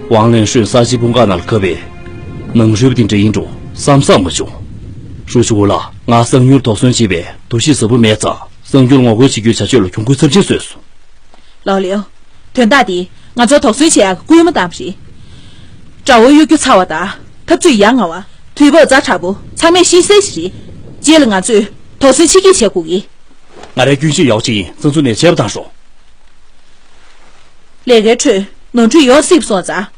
ཝང་ལེན་ཧྲུན་གསར་བརྗེ་དཔུང་ཁག་ནང་ལ་བཀབ་པའི་ནང་རུལ་པ་དེ་འདྲ་ཡིན་འགྲོ་བསམ་བསམ་མ་བྱུང་། ཧྲུའུ་ཅི་ཝུ་ལགས། ང་གསང་ཉུལ་དོགས་ཟོན་བྱེད་པའི་འདུ་ཤེས་ཟབ་པོ་མེད་ཙང་། གསང་ཉུལ་ངོ་རྒོལ་བྱེད་རྒྱུའི་བྱ་སྤྱོད་ལ་གྱོང་གུན་ཚབས་ཆེན་བཟོས་སོང་། ལའོ་ལེའོ། དོན་དག་འདི་ང་ཚོར་དོགས་ཟོན་བྱེད་ཡག་གི་སྐུལ་མ་བཏང་བ་རེད། དགྲ་བོ་གཡོ་སྒྱུ་ཚ་བ་དང་འཐབ་རྩོད་ཡ་ང་བ། དུས་བབ་ཛ་དྲག་པོ་ཚང་མས་ཤེས་གསལ་ཞིག་རེད། རྗེས་ལ་ང་ཚོས་དོགས་ཟོན་ཕྱིར་སྐྱེལ་བྱེད་དགོས་ཀྱི། ང་རའི་སྐྱོན་ཤེས་ཡག་ཅིག་ཡིན། ཙང་ཚུ་ནས་བྱས་པ་བཏང་ཤོག་ལས་ཀའི་ཁྲོད་ནོར་འཁྲུལ་ཡོང་སྲིད་པ་སོང་ཙང་།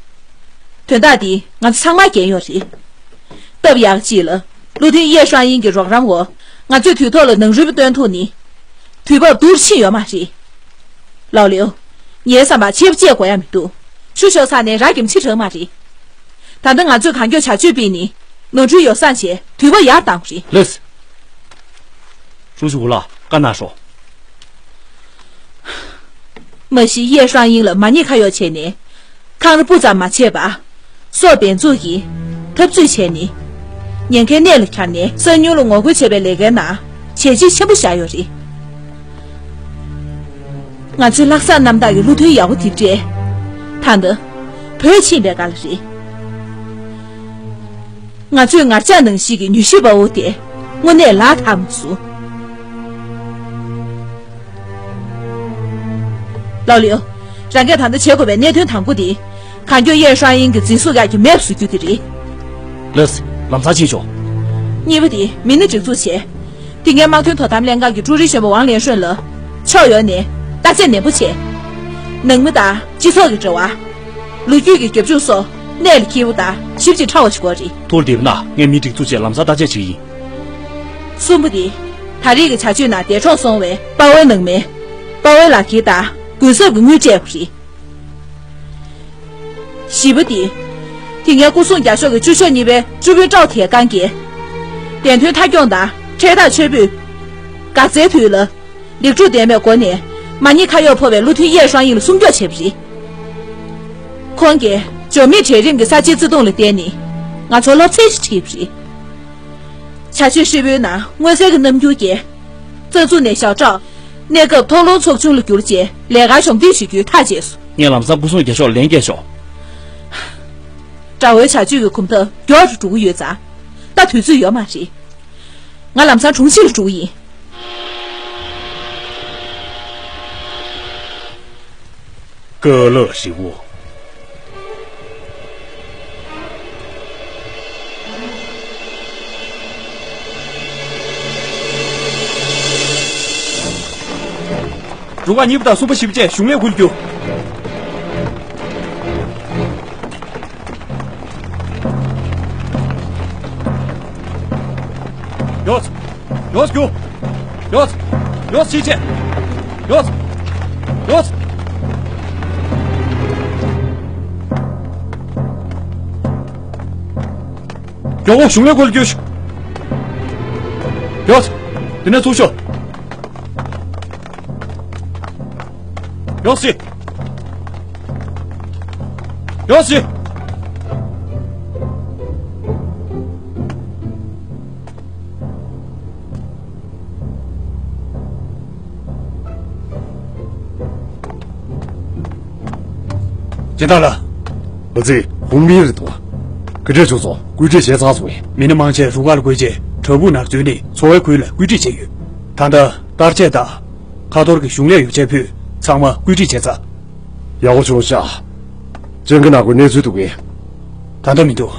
དོན་དག་འདི་ང་ཚོ་ཚང་མར་འགན་ཡོད་རེད། སྟབས་ཡག་ཅིག་ལ། བློ་མཐུན་ཡེ་ཧྲང་ཡིན་གྱི་རོགས་རམ་འོག་ང་ཚོས་དུས་ཐོག་ལ་ནང་རུལ་པ་སྟོན་ཐུབ་ནི། དུས་བབ་སྡུག་རུ་ཕྱིན་ཡོད་མ་རེད། ལའོ་ལིའུ། ངའི་བསམ་པར་ཆེ་བ་བཅས་དགོས་ཡ་མི་འདུག་ཆུ་ཤོར་ཚར་ནས་ར་གྱིམ་ཕྱིར་དྲག་མ་རེད། ད་ལྟ་ང་ཚོས་གང་མགྱོགས་བྱ་སྤྱོད་སྤེལ་ནི། ནོར་འཁྲུལ་ཡོ་བསྲང་བྱས་དུས་བབ་ཡར་བཏང་དགོས་རེད། ལགས་སོ། ཀྲུའུ་ཞི་ཝུ་ལགས་བཀའ་གནང་ཤོག་མ་གཞི་ཡེ་ཧྲང་ཡིང་ལ་མ་ཉེས་ཁ་གཡོགས་བྱས་ནས། འཁང་ར་སྤུ་ཙམ་མ་བྱས་པར། སྲོག་འབེན་འཛུགས་ཀྱིས་འཐབ་རྩོད་བྱས་ནས། ཉེན་ཁའི་གནས་ལ་གྱར་ནས་གསང་ཉུལ་ལ་ངོ་རྒོལ་བྱས་པའི་ལས་ཀའི་ནང་བྱས་རྗེས་ཆེན་པོ་བཞག་ཡོད་རེད། ང་ཚོའི་ལྷག་བསམ་རྣམ་དག་གི་བློ་མཐུན་ཡག་པོ་དེ་འདྲས། ད་ལྟ་བོད་ཕྱིན་པའི་སྐབས་ལ་རེད། ང་ཚོས་ངར་ལྕགས་ནང་བཞིན་གྱི་མྱུལ་ཞིབ་པ་བོ་དེ་དངོས་གནས་ལག་ཐག་མ་སོང་། ལའོ་ལིའུ། རང་གིས་ད་ལྟ་བྱེད་དགོས་པའི་གནད་དོན་དང་པོ་དེ། གང་མགྱོགས་ཡེ་ཧྲང་ཡིན་གྱི་འཛིན་བཟུང་ཡག་གི་མེད་པ་བཟོ་རྒྱུ་དེ་རེད། ལགས་སོ། ལམ་སང་ཕྱིན་ཆོག་གཉིས་པ་དེ་མི་སྣ་སྒྲིག་འཛུགས་བྱས། དེ་སྔའི་དམག་དོན་དོ་དམ་ལྷན་ཁང་གི་ཀྲུའུ་རིན་གཞོན་པ་ཝང་ལེན་ཧྲོན་ལ། ཕྱོགས་ཡོངས་ནས་བརྟག་དཔྱད་ནན་པོ་བྱས། ནང་མི་དང་སྤྱི་ཚོགས་ཀྱི་འབྲེལ་བ། ལོ་རྒྱུས་ཀྱི་རྒྱབ་ལྗོངས་སོགས་གནད་ལ་འཁེལ་བ་དང་ཞིབ་ཅིང་ཕྲ་བ་ཞིག་དགོས་རེད། ཐུགས་ལ་བདེ་པོ་གནང་། ངས་མི་སྒྲིག་འཛུགས་བྱས་ལམ་སང་བརྟག་དཔྱད་བྱེད་ཀྱི་ཡིན། གསུམ་པ་དེ། ད་རེས་ཀྱི་བྱ་སྤྱོད་ནང་འདས་གྲོངས་སོང་བའི་དཔའ་བོའི་ནང་མི། དཔའ་བོའི་ལག་འཁྱེར་དང་གུན་གསབ་ཀྱི་དངུལ་སྤྲད་པ་རེད། བཞི་པ་དེ། དེ་སྔའི་སྐུ་སྲུང་རྒྱ་ཤོག་གི་ཅུས་ཤོག་གཉིས་པའི་ཀྲུའུ་པུན་ཀྲའོ་ཐེ་ཀང་གིས། བདེན་དོན་མཐའ་འཁྱོངས་དང་འཕྲལ་ཐག་ཆོད་པོས། འགག་རྩའི་དུས་ལ། ལེགས་གྲུབ་ལྡན་པའི་སྒོ་ནས་མ་ཉེས་ཁ་གཡོགས་ཕོག་པའི་བློ་མཐུན་ཡེ་ཧྲང་ཡིང་ལ་སྲུང་སྐྱོབ་བྱས་པ་རེད། ཁོང་གིས་འབྱོར་མེད་གྲལ་རིམ་གྱི་གསར་བརྗེའི་བརྩེ་དུང་ལ་བརྟེན་ནས་ང་ཚོར་སློབ་ཚན་ཞིག་ཁྲིད་པ་རེད། བྱ་སྤྱོད་ཧྲིལ་པོའི་ནང་མངོན་གསལ་གྱི་རྣམ་འགྱུར་གྱིས། རྩ་འཛུགས་ནས་ཞབས་ཁྲ། གནས་སྐབས་མཐོང་ལོང་ཚོགས་ཆུང་ལ་བསྒྱུར་རྗེས་ལས་ཀར་གཞོགས་འདེགས་ཞུ་རྒྱུའི་ཐག་བཅད་སོང་། ངས་ལམ་སང་སྐུ་སྲུང་རྒྱ་ཤོག་ལན་བསྐྱལ་ཆོག་དགྲ་བོའི་བྱ་སྤྱོད་ཀྱི་གོམ་སྟབས་མགྱོགས་རུ་འགྲོ་གི་ཡོད་ཙང་། ད་དུས་ཚོད་ཡོད་མ་རེད། ང་ལམ་སང་གྲོང་ཁྱེར་ལ་འགྲོ་གི་ཡིན། ཀ་ལགས་ཧྲིལ་པོ། རུ་ཁག་གཉིས་པ་དང་གསུམ་པ་བཞི་པ་བཅས་གཞུང་ལས་ཁུལ་བསྒྱུར། ཡོངས། ཡོངས་རྒྱུགས། ཡོངས། ཡོངས་ཕྱིན་ཆད། ཡོངས། ཡོངས། མགྱོགས་པོ་གཞུང་ལས་ཁུལ་བསྒྱུར་ཤོག་ཡོངས། དེ་ནས་ཚུར་ཤོག་ཡོངས་ཤིག་ཡོངས་ཤིག་སྦྱིན་བདག་ལགས། ཨ་ཙི། ཧུང་མིན་རེད་དོ། ག་འདྲས་བྱུང་སོང་། བཀོད་སྒྲིག་བྱས་ཚར་སོང་བས། མི་སྣ་མང་ཆེ་རུ་ཁག་ལ་བཀོལ་རྗེས་བྲག་ཕུག་ནང་འཛུལ་ནས་འཚོ་བའི་ཁུལ་ལ་བཀོད་སྒྲིག་བྱས་ཡོད། ད་ལྟ་ལྟར་ཆས་དང་། ཁ་ཐོར་གྱི་གཞུང་ལས་ཡོ་བྱད་ཕུད་ཚང་མ་བཀོད་སྒྲིག་བྱས་ཚར། ཡག་པོ་བྱུང་ཤག་ཅང་གི་ནག་པོའི་གནས་ཚུལ་འདུག་གས། ད་ལྟ་མི་འདུག་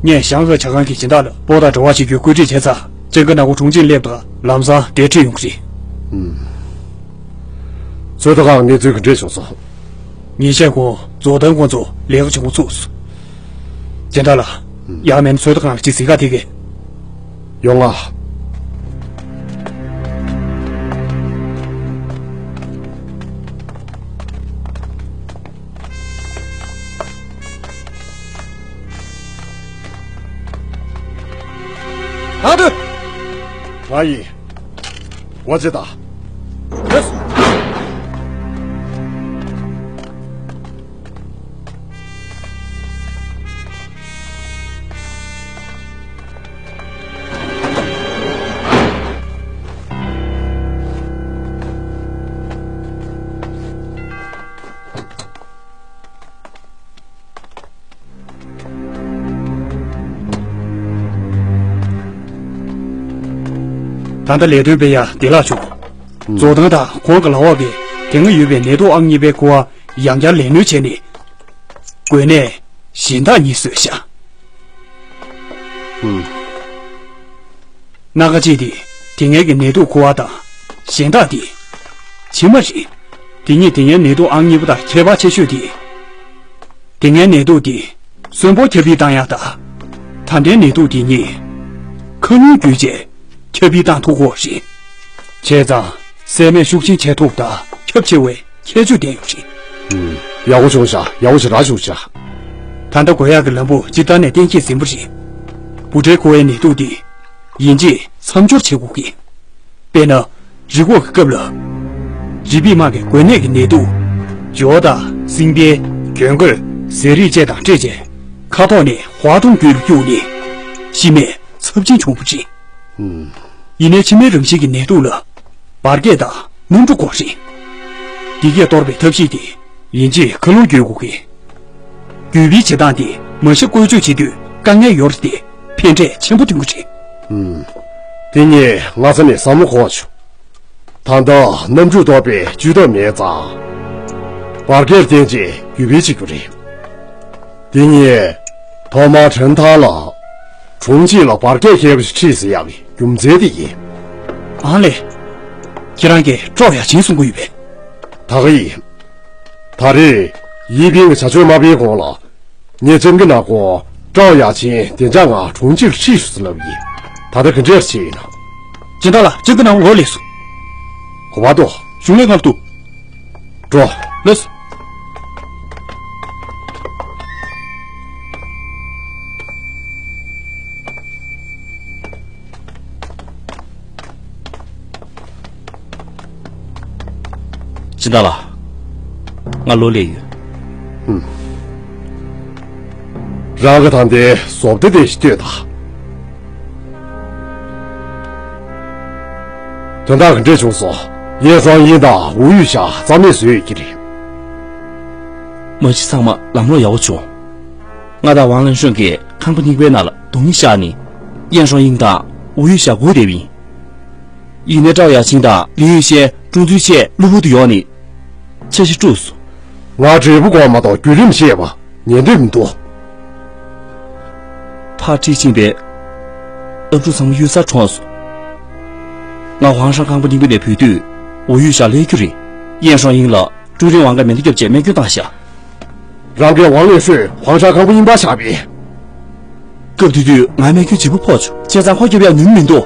ངས་ཞང་ཧེ་ཇ་ཁང་གི་སྦྱིན་བདག་ལ་སྤོ་དང་འབྲེལ་བ་བྱེད་རྒྱུའི་བཀོད་སྒྲིག་བྱས་ཚར། ཅང་གི་ནག་པོ་གྲོང་ཁྱེར་སླེབས་དང་ལམ་སང་འབྲེལ་འདྲིས་ཡོང་གི་རེད། ཨུམ། ཚོད་ལྟ་ཁང་གནས་ཚུལ་ག་འདྲས་བྱུང་སོང་། ཉིན་ཤས་གོང་རྫོགས་ལྡན་ཁོང་ཚོ་ལས་ཀ་བྱེད་འགོ་ཚུགས་སོང་། སྦྱིན་བདག་ལགས། ཡང་མིན་ཚོད་ལྟ་ཁང་ལ་ཅིག་གཟིགས་ག་ཐེག་གས། ཡོང་ང་། ང་དུ། ང་ཡིན། ཝ་ཅི་ད། ཡེས། ད་ལྟ་ལས་དོན་སྤེལ་ཡ་བདེ་བླག་བྱུང་། རྫོགས་ལྡན་དང་ཁོང་གི་ལག་འོག་གི་དེ་སྔ་ཡོད་པའི་ནད་དུག་ཨང་གཉིས་པའི་ཁུ་བ་ཡང་བསྐྱར་ལས་སྣོན་བྱས་ནས། འགོས་ནད་གཞན་དག་གཉིས་བཟོས་ཤག་སྣ་ཁ་གཅིག་དེ་དེ་སྔའི་གི་ནད་དུག་ཁུ་བ་དང་། གཞན་དག་དེ་མཆིན་པ་རེད། དེ་གཉིས་དེ་སྔའི་ནད་དུག་ཨང་གཉིས་པ་དང་ཁྱད་པར་ཆེ་ཤོས་དེ། དེ་སྔའི་ནད་དུག་དེ་གསོན་པོ་ཁྱབ་སྤེལ་བཏང་ཡག་དང་། ད་ ད་ལྟའི་ནད་དུག་འདི་ཉིད་མཁའ་རླུང་བརྒྱུད་བྱས་ཁྱབ་སྤེལ་བཏང་ཐུབ་ཀྱི་ཡོད་རེད། བྱས་ཙང་བསད་རྨས་ཤུགས་ཆེན་བྱེད་ཐུབ་དང་ཁྱབ་ཆེ་བའི་ཁྱད་ཆོས་ལྡན་ཡོད་རེད། ཨུམ། ཡག་པོ་བྱུང་ཤག་ཡག་པོ་ཞེ་དྲག་བྱུང་ཤག་ད་ལྟ་འགོས་ཡག་གི་ལམ་བུ་སྤྱིར་བཏང་ནས་གཏན་འཁེལ་ཟིན་པ་རེད། འབུ་ཕྲའི་འགོ་བའི་ནད་དུག་འདི་ཡིན་གཅིག་མཚམས་སྦྱོར་བྱེད་དགོས་ཀྱི། དཔེར་ན། རི་འགོག་གི་སྐབས་ལ། རི་པིན་དམག་གི་འགོས་ནད་ཀྱི་ནད་དུག་ཇོ་བོ་དང་སྲིང་བལ། གྱོན་གོས། ཟས་རིགས་བཅས་དང་སྤྲད་རྗེས། ཁ་དོག་ནས་ཝ་ཏུང་རྒྱུད་ལ་བཅུག་ནས། ཤི་རྨས་ཚབས་ཆེན་བྱུང་བ་རེད། ཨུམ། ཡིན་ནའི་ཕྱི་མའི་རང་བཞིན་གྱི་ནད་དུག་ལ་འབར་གས་དང་གནམ་གྲུ་དགོས་རེད། འདི་གས་གཏོར་བའི་ཐབས་ཤེས་དེ་ཡིན་གཅིག་མཁའ་རླུང་བརྒྱུད་དགོས་ཀྱི། བརྒྱུད་སྤེལ་བྱེད་སྟངས་དེ་མ་གཞི་བཀོལ་སྤྱོད་བྱེད་དུས་དཀའ་ངལ་ཡོད་རེད་དེ་ཕན་འབྲས་ཆེན་པོ་ཐོན་གྱི་རེད། ཨུམ། དེ་ངས་སྔ་ས་ནས་བསམ་བློ་འཁོར་བྱུང་། ད་ལྟ་གནམ་གྲུས་གཏོར་བའི་བཅུད་ཐབས་མེད་ཙང་། འབར་གས་བརྟེན་བྱས་བརྒྱུད་སྤེལ་བྱེད་རྒྱུ་རེད། དེ་ངས་ཐོག་མར་ཁྲེན་ཐང་ལ། གྲོང་ཁྱེར་ལ་འབར་གས་མཁས་པ་ཞིག་ཁྲིད་ཟེར་ཡག་གི་རྒྱུ་མཚན་དེ་ཡིན། ཨང་ལེ། ཁྱེད་རང་གིས་ཀྲོའུ་ཡ་ཆིང་གསུང་གི་ཡོད་པས། ད་ག་ཡིན། ད་རེས་ཡིན་ཕིང་གི་བྱ་སྤྱོད་མ་སྤེལ་གོང་ལ། ངས་སྤྱང་ཀི་ནག་པོ་ཀྲོའུ་ཡ་ཆིང་བདེ་འཇགས་ངང་གྲོང་ཁྱེར་ཁྲིད་ཤོག་ཟེར་ལབ་ཡིན། ད་ལྟ་ག་འདྲས་བྱས་ཡིན་ན། སྦྱིན་བདག་ལགས། སྤྱང་ཀི་ནག་པོ་འོག་སླེབས་སོང་། གོ་བ་ཏོ། གཞུང་ལས་ཁང་དུ། འགྲོ། ལགས་སོ། སྦྱིན་བདག་ལགས། ང་ལོ་ལེགས་ཡོད། ཧུམ། རང་གི་ད་ལྟའི་བཟོ་ལྟ་དེ་ཞིག་ལྟོས་དང་། དོན་དག་ག་འདྲས་བྱུང་སོང་། ཡེ་ཧྲོང་ཡིན་དང་ཝུ་ཡུས་ཞ་རྩ་མེད་བཟོས་ཡོད་ཀྱི་རེད། མ་གཞི་ཚང་མ་ལམ་ལྷོང་ཡག་པོ་བྱུང་། ང་དང་ཝང་ལན་ཧྲོན་གྱིས་ཁང་པ་གཉིས་པའི་ནང་ལ་རྡུང་ཡིག་བཞག་ནས། ཡེ་ཧྲོང་ཡིན་དང་ཝུ་ཡུས་ཞ་སྒུག་བསྡད་པ་ཡིན། ཡིན་ནའི་ཀྲའོ་ཡ་ཆིང་དང་ལི་ཡུས་ཤན་ཀྲུང་ཙུའི་ཆས་གློ་བུར་དུ་ཡོང་ནས། འཆར་གཞི་དཀྲུགས་སོང་། ང་འབྲས་བུ་དགོས་མ་གཏོགས་བརྒྱུད་རིམ་ཤེས་པ་ཉན་འདོད་མི་འདུག་ཕར་ཁྲིད་ཕྱིན་པའི་ཨ་ཕྲུག་ཚང་མ་གཡུལ་སར་གྲོངས་སོང་། ང་ཧུའང་ཧྲང་ཁང་པ་རྙིང་པ་ནས་བུད་དུས་ཝུ་ཡུས་ཞ་སླེབས་རྒྱུ་རེད། ཡེ་ཧྲོང་ཡིན་ལ་ཀྲུའུ་རིན་ཝང་གིས་མེ་མདའ་བརྒྱབ་བྱས་རྨས་སྐྱོན་བཏང་ཤག་རང་གིས་ཝང་ལེ་ཧྲོས་ཧུའང་ཧྲང་ཁང་པ་རྙིང་པར་བཞག་པས། སྐབས་དེ་དུས་ང་རྨས་སྐྱོན་ལྗིད་པོ་ཕོག་བྱུང་། བྱས་ཙང་ཁོ་སྐྱོབ་ཡག་ནུས་མི་འདུག་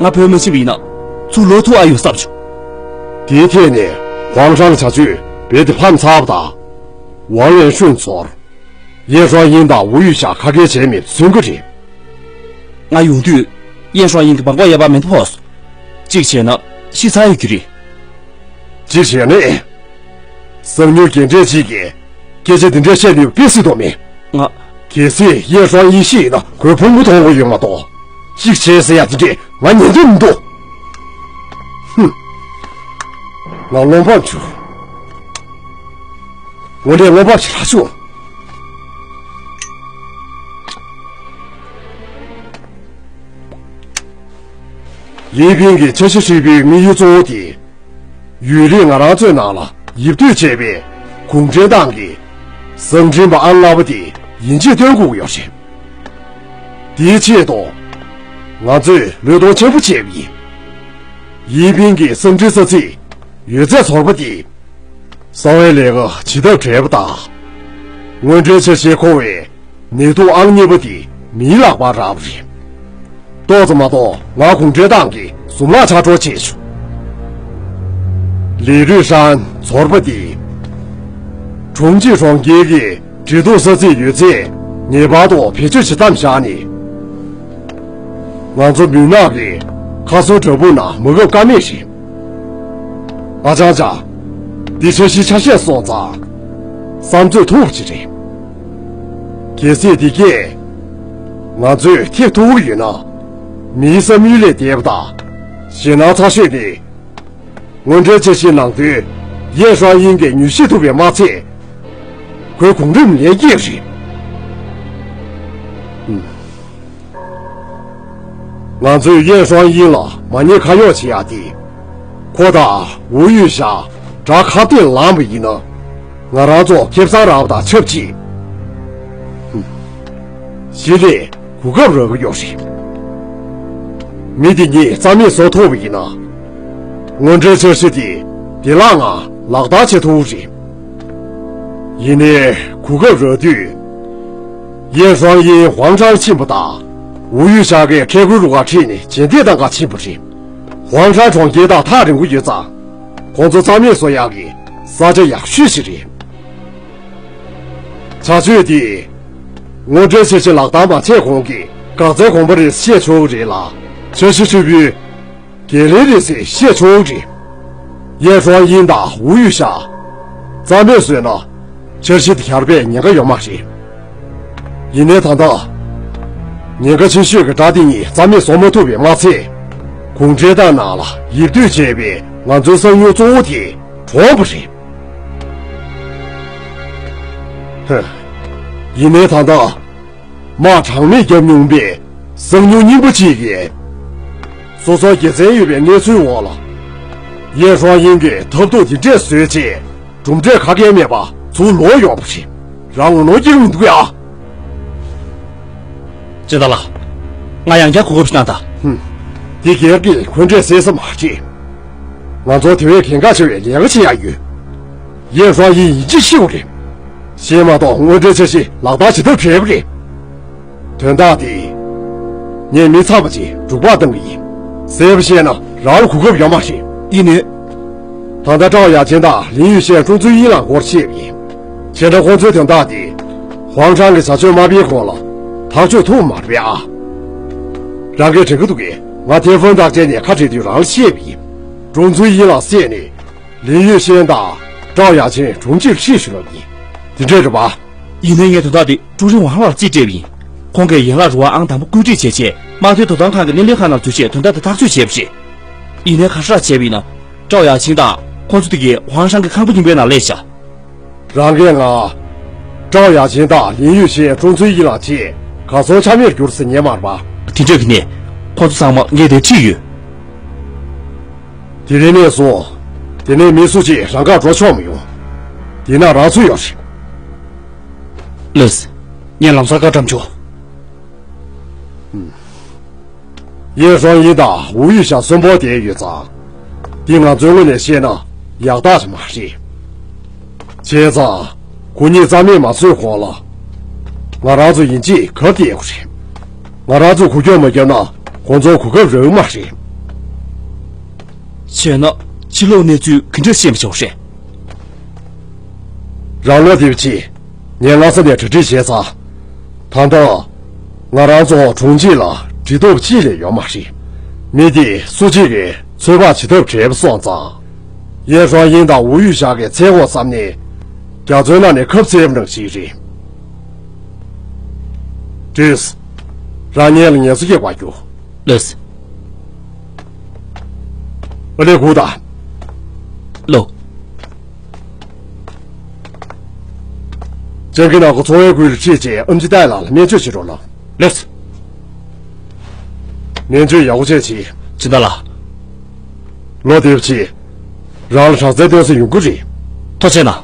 ང་བོད་མ་ཕྱིན་པ་ཡིན་ན་ཚུར་ལོག་ཐུབ་ཨ་ཡོད་བསམ་བྱུང་། དེའི་ཐད་ནས་ཧུའང་ཧྲང་གི་བྱ་སྤྱོད་རྦད་དེ་ཕམ་ཚར་བ་དང་། ཝང་ལེན་ཧྲུན་ཚོར། ཡེ་ཧྲོང་ཡིན་དང་ཝུ་ཡུས་ཞ་ཁ་སྐད་བྱས་མེད་མཚོན་གྱི་རེད། ང་ཡོང་དུས་ཡེ་ཧྲོང་ཡིན་གྱི་སྦང་ཀོག་གཡས་པར་མེ་མདའ་ཕོག་སོང་། གཅིག་བྱས་ན་ཤི་ཚར་ཡོད་ཀྱི་རེད། གཅིག་བྱས་ནས། གསང་ཉུལ་རྒན་གྲས་གཅིག་གིས་སྐད་ཆ་འདི་འདྲ་བཤད་ནུས་པ་དཔེ་སྲིད་དོ་མེད། ང་། གལ་སྲིད་ཡེ་ཧྲོང་ཡིན་ཤི་ཡིན་ན་ཁོའི་ཕུང་པོ་མཐོང་དགོས་ཡོད་མ་གཏོགས། གཅིག་བྱས་ཟེར་ཡ་དེ་འདྲས་ང་ཉན་འདོད་མི་འདུག་ཧུམ། ང་བློ་ཕམ་བྱུང་། དངོས་གནས་བློ་ཕམ་ཞེ་དྲག་བྱུང་། ཡིན་ཕིང་གིས་འཆར་གཞི་ཧྲིལ་པོའི་དམིགས་ཡུལ་གཙོ་བོ་དེ། ཡུན་རིང་ང་རང་ཚོའི་ནང་ལ་ཡིབ་སྡོད་བྱས་པའི་གུང་ཁྲན་ཏང་གི་གསང་འཕྲིན་པ་ཨང་ལྔ་པ་དེ་ཡིན་གཅིག་སྟོན་དགོས་ཀྱི་ཡོད་རེད། དེའི་ཆེད་དུ་ང་ཚོས་བློས་གཏོང་ཆེན་པོ་བྱས་པ་ཡིན། ཡིན་ཕིང་གི་གསང་འཕྲིན་ས་ཚིགས་ཡོད་ཚད་ཚོར་པ་དེ་གསང་བའི་ལས་ཀ་བྱེད་ཐབས་བྲལ་བ་དང་། དངོས་འབྲེལ་འཆར་གཞིའི་འཁོར་བའི་ནད་དུག་ཨང་གཉིས་པ་དེ་མིའི་ལག་པར་རག་པ་རེད། ཏོག་ཙམ་མ་གཏོགས་ང་གུང་ཁྲན་ཏང་གི་གཟུངས་སྔགས་ཕྱག་རོགས་བྱས་བྱུང་། ལི་རུས་ཧྲན་ཚོར་པ་དེ། གྲོང་ཁྱེར་གྲོང་ཁྱེར་གྱི་འབྲེལ་གཏུག་ས་ཚིགས་ཡོད་ཚད་ངེས་པར་དུ་བེད་སྤྱོད་བྱེད་དམ་བཞག་ནས། ང་ཚོ་མུན་ནག་གི་ཁ་སང་བྲག་ཕུག་ནང་མ་བབས་ཀ་མེད་རེད། ཨ་ཅང་ཅང་། འདི་འཆར་གཞིའི་ཆ་ཤས་སོང་ཙང་། བསམ་ཚོད་ཐུབ་ཅིག་རེད། གལ་སྲིད་འདི་གས་ང་ཚོས་ཐེག་ཐུབ་ཀྱི་ཡོད་ན། མིའི་བསམ་ཡུལ་ལས་འདས་པ་དང་། ཞེད་སྣང་ཚ་ཤོས་ནི། དངོས་འབྲེལ་འཆར་གཞིའི་ནང་དོན་ཡེ་ཧྲོང་ཡིན་གྱིས་མྱུལ་ཞིབ་ཐུབ་པས་མ་ཚད། ཁོའི་གོང་རིམ་ལན་རྒྱས་རེད། ཨུམ། ང་ཚོས་ཡེ་ཧྲོང་ཡིན་ལ་མ་ཉེས་ཁ་གཡོག་བྱེད་ཡག་དེ། ཁོ་དང་ཝུ་ཡུས་ཞ་དགྲ་ཁ་གཏད་ལངས་པ་ཡིན་ན། ང་རང་ཚོ་ཁེ་བཟང་རག་པ་དང་ཆབས་ཅིག་ཧུམ། གཞི་ནས་གོ་སྐབས་རག་གི་ཡོད་རེད། མི་དེ་གཉིས་རྩ་མེད་བཟོ་ཐུབ་པ་ཡིན་ན། དངོས་འབྲེལ་འཆར་གཞི་དེ་བདེ་བླག་ངང་ལག་བསྟར་བྱེད་ཐུབ་རེད། ཡིན་ནའི་གོ་སྐབས་རག་དུས། ཡེ་ཧྲོང་ཡིན་ཧུའང་ཧྲང་ཕྱིན་པ་དང་ ཝུ་ཡུས་ཞང་གིས་ཁྲལ་དགོན་རུ་ཁག་ཁྲིད་ནས་རྗེས་འདེད་གཏང་ག་ཕྱིན་པ་རེད། ཧུའང་ཧྲན་གྲོང་ཁྱེར་དང་ཐག་རིང་པོ་ཡོད་ཙང་། ཁོང་ཚོ་རྩ་མེད་བཟོ་ཡག་གི་ས་ཆ་ཡག་ཤོས་ཤིག་རེད། བྱ་སྤྱོད་དེ། དངོས་འབྲེལ་འཆར་གཞི་ལག་བསྟར་མ་བྱས་གོང་གི་འགག་རྩའི་གོམ་པ་རེད་བཤད་ཆོག་གི་རེད་ལ། འཆར་གཞི་ཧྲིལ་པོའི་འགན་ལེན་རེད་ཟེར་བཤད་ཆོག་གི་རེད། ཡེ་ཧྲོང་དབྱིན་དང་ཝུ་ཡུས་ཞང་རྩ་མེད་བཟོས་ན་འཆར་གཞི་དེ་གྱར་བའི་ཉེན་ཁ་ཡོད་མ་རེད། ཡིན་ནའི་ད་ལྟ་ཉེན་ཁ་ཆེ་ཤོས་ཀྱི་དགྲ་དེ་གཉིས་རྩ་མེད་བཟོ་མ་ཐུབ་པའི་མ་ཚད། གུང་ཁྲན་ཏང་ནང་ལ་ཡིབ་སྡོད་བྱས་པའི་ང་ཚོའི་གསང་མྱུལ་གཙོ་བོ་དེ་གྲོངས་པ་རེད། ཧ། ཡིན་ནའི་ད་ལྟ་དམག་གྲངས་མེད་བརྒྱབ་མྱོང་པའི་གསང་མྱུལ་རྙིང་པ་གཅིག་གིས། སོ་སོར་དགེ་མཚན་ཡོད་པའི་གནས་ཚུལ་འོག་ལ། ཡེ་ཧྲོང་དབྱིན་གྱིས་ཐབས་སྡུག་འདི་འདྲས་བཟོས་རྗེས། གྲུབ་འབྲས་ག་གེ་མེད་པ་ཚུར་ལོག་ཡོང་བ་རེད། རང་ངོ་ནོར་སྐྱེ་གི་མི་འདུག་ཡ། སྤྱི་བདག་ལགས། ང་ཡང་བསྐྱར་གོ་སྐབས་ཤིག་གནང་དང་། ཧུམ། འདི་སྒེར་གྱི་འཁོན་འགྲས་སེལ་ས་མ་རེད། ང་ཚོ་དེ་བས་གལ་འགངས་ཆེ་བའི་ལས་ཀ་བྱེད་ཡག་ཡོད། ཡེ་ཧྲོང་དབྱིན་ཡིན་གཅིག་ཤི་བ་རེད། ཤི་མ་གཏོགས་དངོས་འབྲེལ་འཆར་གཞི་ལག་བསྟར་བྱེད་ཐབས་བྲལ་བ་རེད། དོན་དག་དེ། ངས་མི་ཚང་མ་ཅིག་འབྲུག་པར་བཏང་གི་ཡིན། གསལ་པོ་བཤད་ན་རང་ལ་གོ་སྐབས་ཡོད་མ་རེད། ཡིན་ནའི། ད་ལྟ་ཀྲའོ་ཡ་ཆིན་དང་ལིན་ཡུས་ཤན་ཀྲུང་ཙུའུ་དབྱིན་ལགས་སྐོར་བཤད་པ་ཡིན། བྱས་ན་ཁོང་ཚོའི་དོན་དག་དེ། ཧུའང་ཧྲན་གྱི་བྱ་སྤྱོད་མ་སྤེལ་གོང་ལ་ཐག་གཅོད་ཐུབ་མ་རེད་པས་ཨ། རང་གིས་དྲན་གྱི་འདུག་གས། ང་ཐེ་ཧྥུན་རྟགས་ཅན་ནས་ཁ་བྲལ་དུས་རང་ལ་བཤད་པ་ཡིན། ཀྲུང་ཙུའུ་དབྱིན་ལགས་བསད་ནས། ལིན་ཡུས་ཤན་དང་ཀྲའོ་ཡ་ཆིན་གྲོང་ཁྱེར་ཁྲིད་ཞུ་ལབ་ཡིན། དེ་འདྲས་རེད་པ། ཡིན་ནའི་ངས་དོན་དག་དེ་ཀྲུའུ་རིན་ཝང་ལགས་ལ་རྩིས་སྤྲད་པ་ཡིན། ཁོང་གིས་ཡན་ལག་རུ་ཁག་ཨང་དང་པོ་བཀོད་སྒྲིག་བྱས་རྗེས་དམག་དོན་དོ་དམ་ཁང་གི་སྣེ་ལེན་ཁང་ནང་འཛུལ་རྗེས་དོན་དག་དེ་ཐག་གཅོད་བྱས་པ་རེད། ཡིན་ནའི་ཁ་ཧྲག་བྱས་པ་ཡིན་ན། ཀྲའོ་ཡ་ཆིན་དང་ཁོང་ཚོ་དེ་གའི་ཧུའང་ཧྲན་གྱི་ཁང་པ་རྙིང་པའི་ནང་སླེབས་ཤག་རང་གིས་ང་། ཀྲའོ་ཡ་ཆིན་དང་ལིན་ཡུས་ཤན་ཀྲུང་ཙུའུ་དབྱིན་ལགས་བཅས་གར་སོང་ཆ་མེད་གྱུར་ཟེར་ཉན་མ་རེད་པ། དེ་འདྲ་གི་ནས། ཁོང་ཚོ་ཚང་མ་ངས་དེ་ཁྲིད་ཡོད། དེ་རིང་ནས་བཟུང་། དེ་ནས་མི་སུ་གཅིག་རང་དགར་འགྲོ་ཆོག་མི་ཡོང་། དེ་ན་རང་ཚུགས་ཡོད་རེད། ལགས། ངས་ལམ་སང་བཀའ་བཀྲམ་ཆོག་ཡེ་ཧྲོང་དབྱིན་དང་ཝུ་ཡུས་ཞང་གསོན་པོ་བསྡད་ཡོད་ཙང་། འདི་ང་ཚོའི་ངོས་ནས་བཤད་ན་ཡག་རྟགས་ཅིག་མ་རེད། བྱས་ཙང་། ཁོ་གཉིས་རྩ་མེད་མ་བཟོས་གོང་ལ། ང་རང་ཚོ་ཡིན་གཅིག་གབ་བསྡད་ཡོད་རེད། ང་རང་ཚོས་གོ་སྐྱོན་མ་བརྒྱབ་ན་ཁོང་ཚོར་གོ་སྐབས་རག་གི་མ་རེད། བྱས་ན་ཕྱི་ལོགས་གནས་ཚུལ་ག་འདྲ་ཤེས་མི་ཆོག་རེད། རང་ལོ་དེབ་ཆེ། ངས་སྔ་ས་ནས་གྲ་སྒྲིག་བྱས་ཚར། ད་ལྟ། ང་རང་ཚོ་གྲོང་ཁྱེར་ལ་འདྲི་རྟོག་ཅིག་ལས་ཡོད་མ་རེད། མི་དེ་སུ་གཅིག་གིས་ཚོད་དཔག་བྱེད་ཐབས་བྲལ་བ་སོང་ཙང་། ཡེ་ཧྲོང་དབྱིན་དང་ཝུ་ཡུས་ཞང་གི་མཚན་འོག་བསམ་ནས། རྒྱ་མཚོའི་ནང་ནས་ཁབ་བཙལ་བ་ནང་བཞིན་རེད། ཏྲིས། རང་ཉིད་ལ་ངལ་གསོ་རྒྱག་པར་རྒྱུགས། ལགས། ཨ་ལེ་གུ་དང་། ལོ། ཅང་གི་ནག་གོ་ཚོང་བའི་ཁུལ་ལ་ཁྲིད་རྗེས་ཨམ་ཆི་ཏའི་ལགས་ལ་སྨན་བཅོས་བྱེད་རོགས་གནང་། ལགས། སྨན་བཅོས་ཡག་པོ་བྱས་བྱས། སྤྱི་ཟླ་ལགས། ལོ་དེབ་ཆེ། རང་ལ་དྲག་རྩལ་སྟོན་ས་ཡོང་གི་རེད། ཐུགས་རྗེ་གནང་།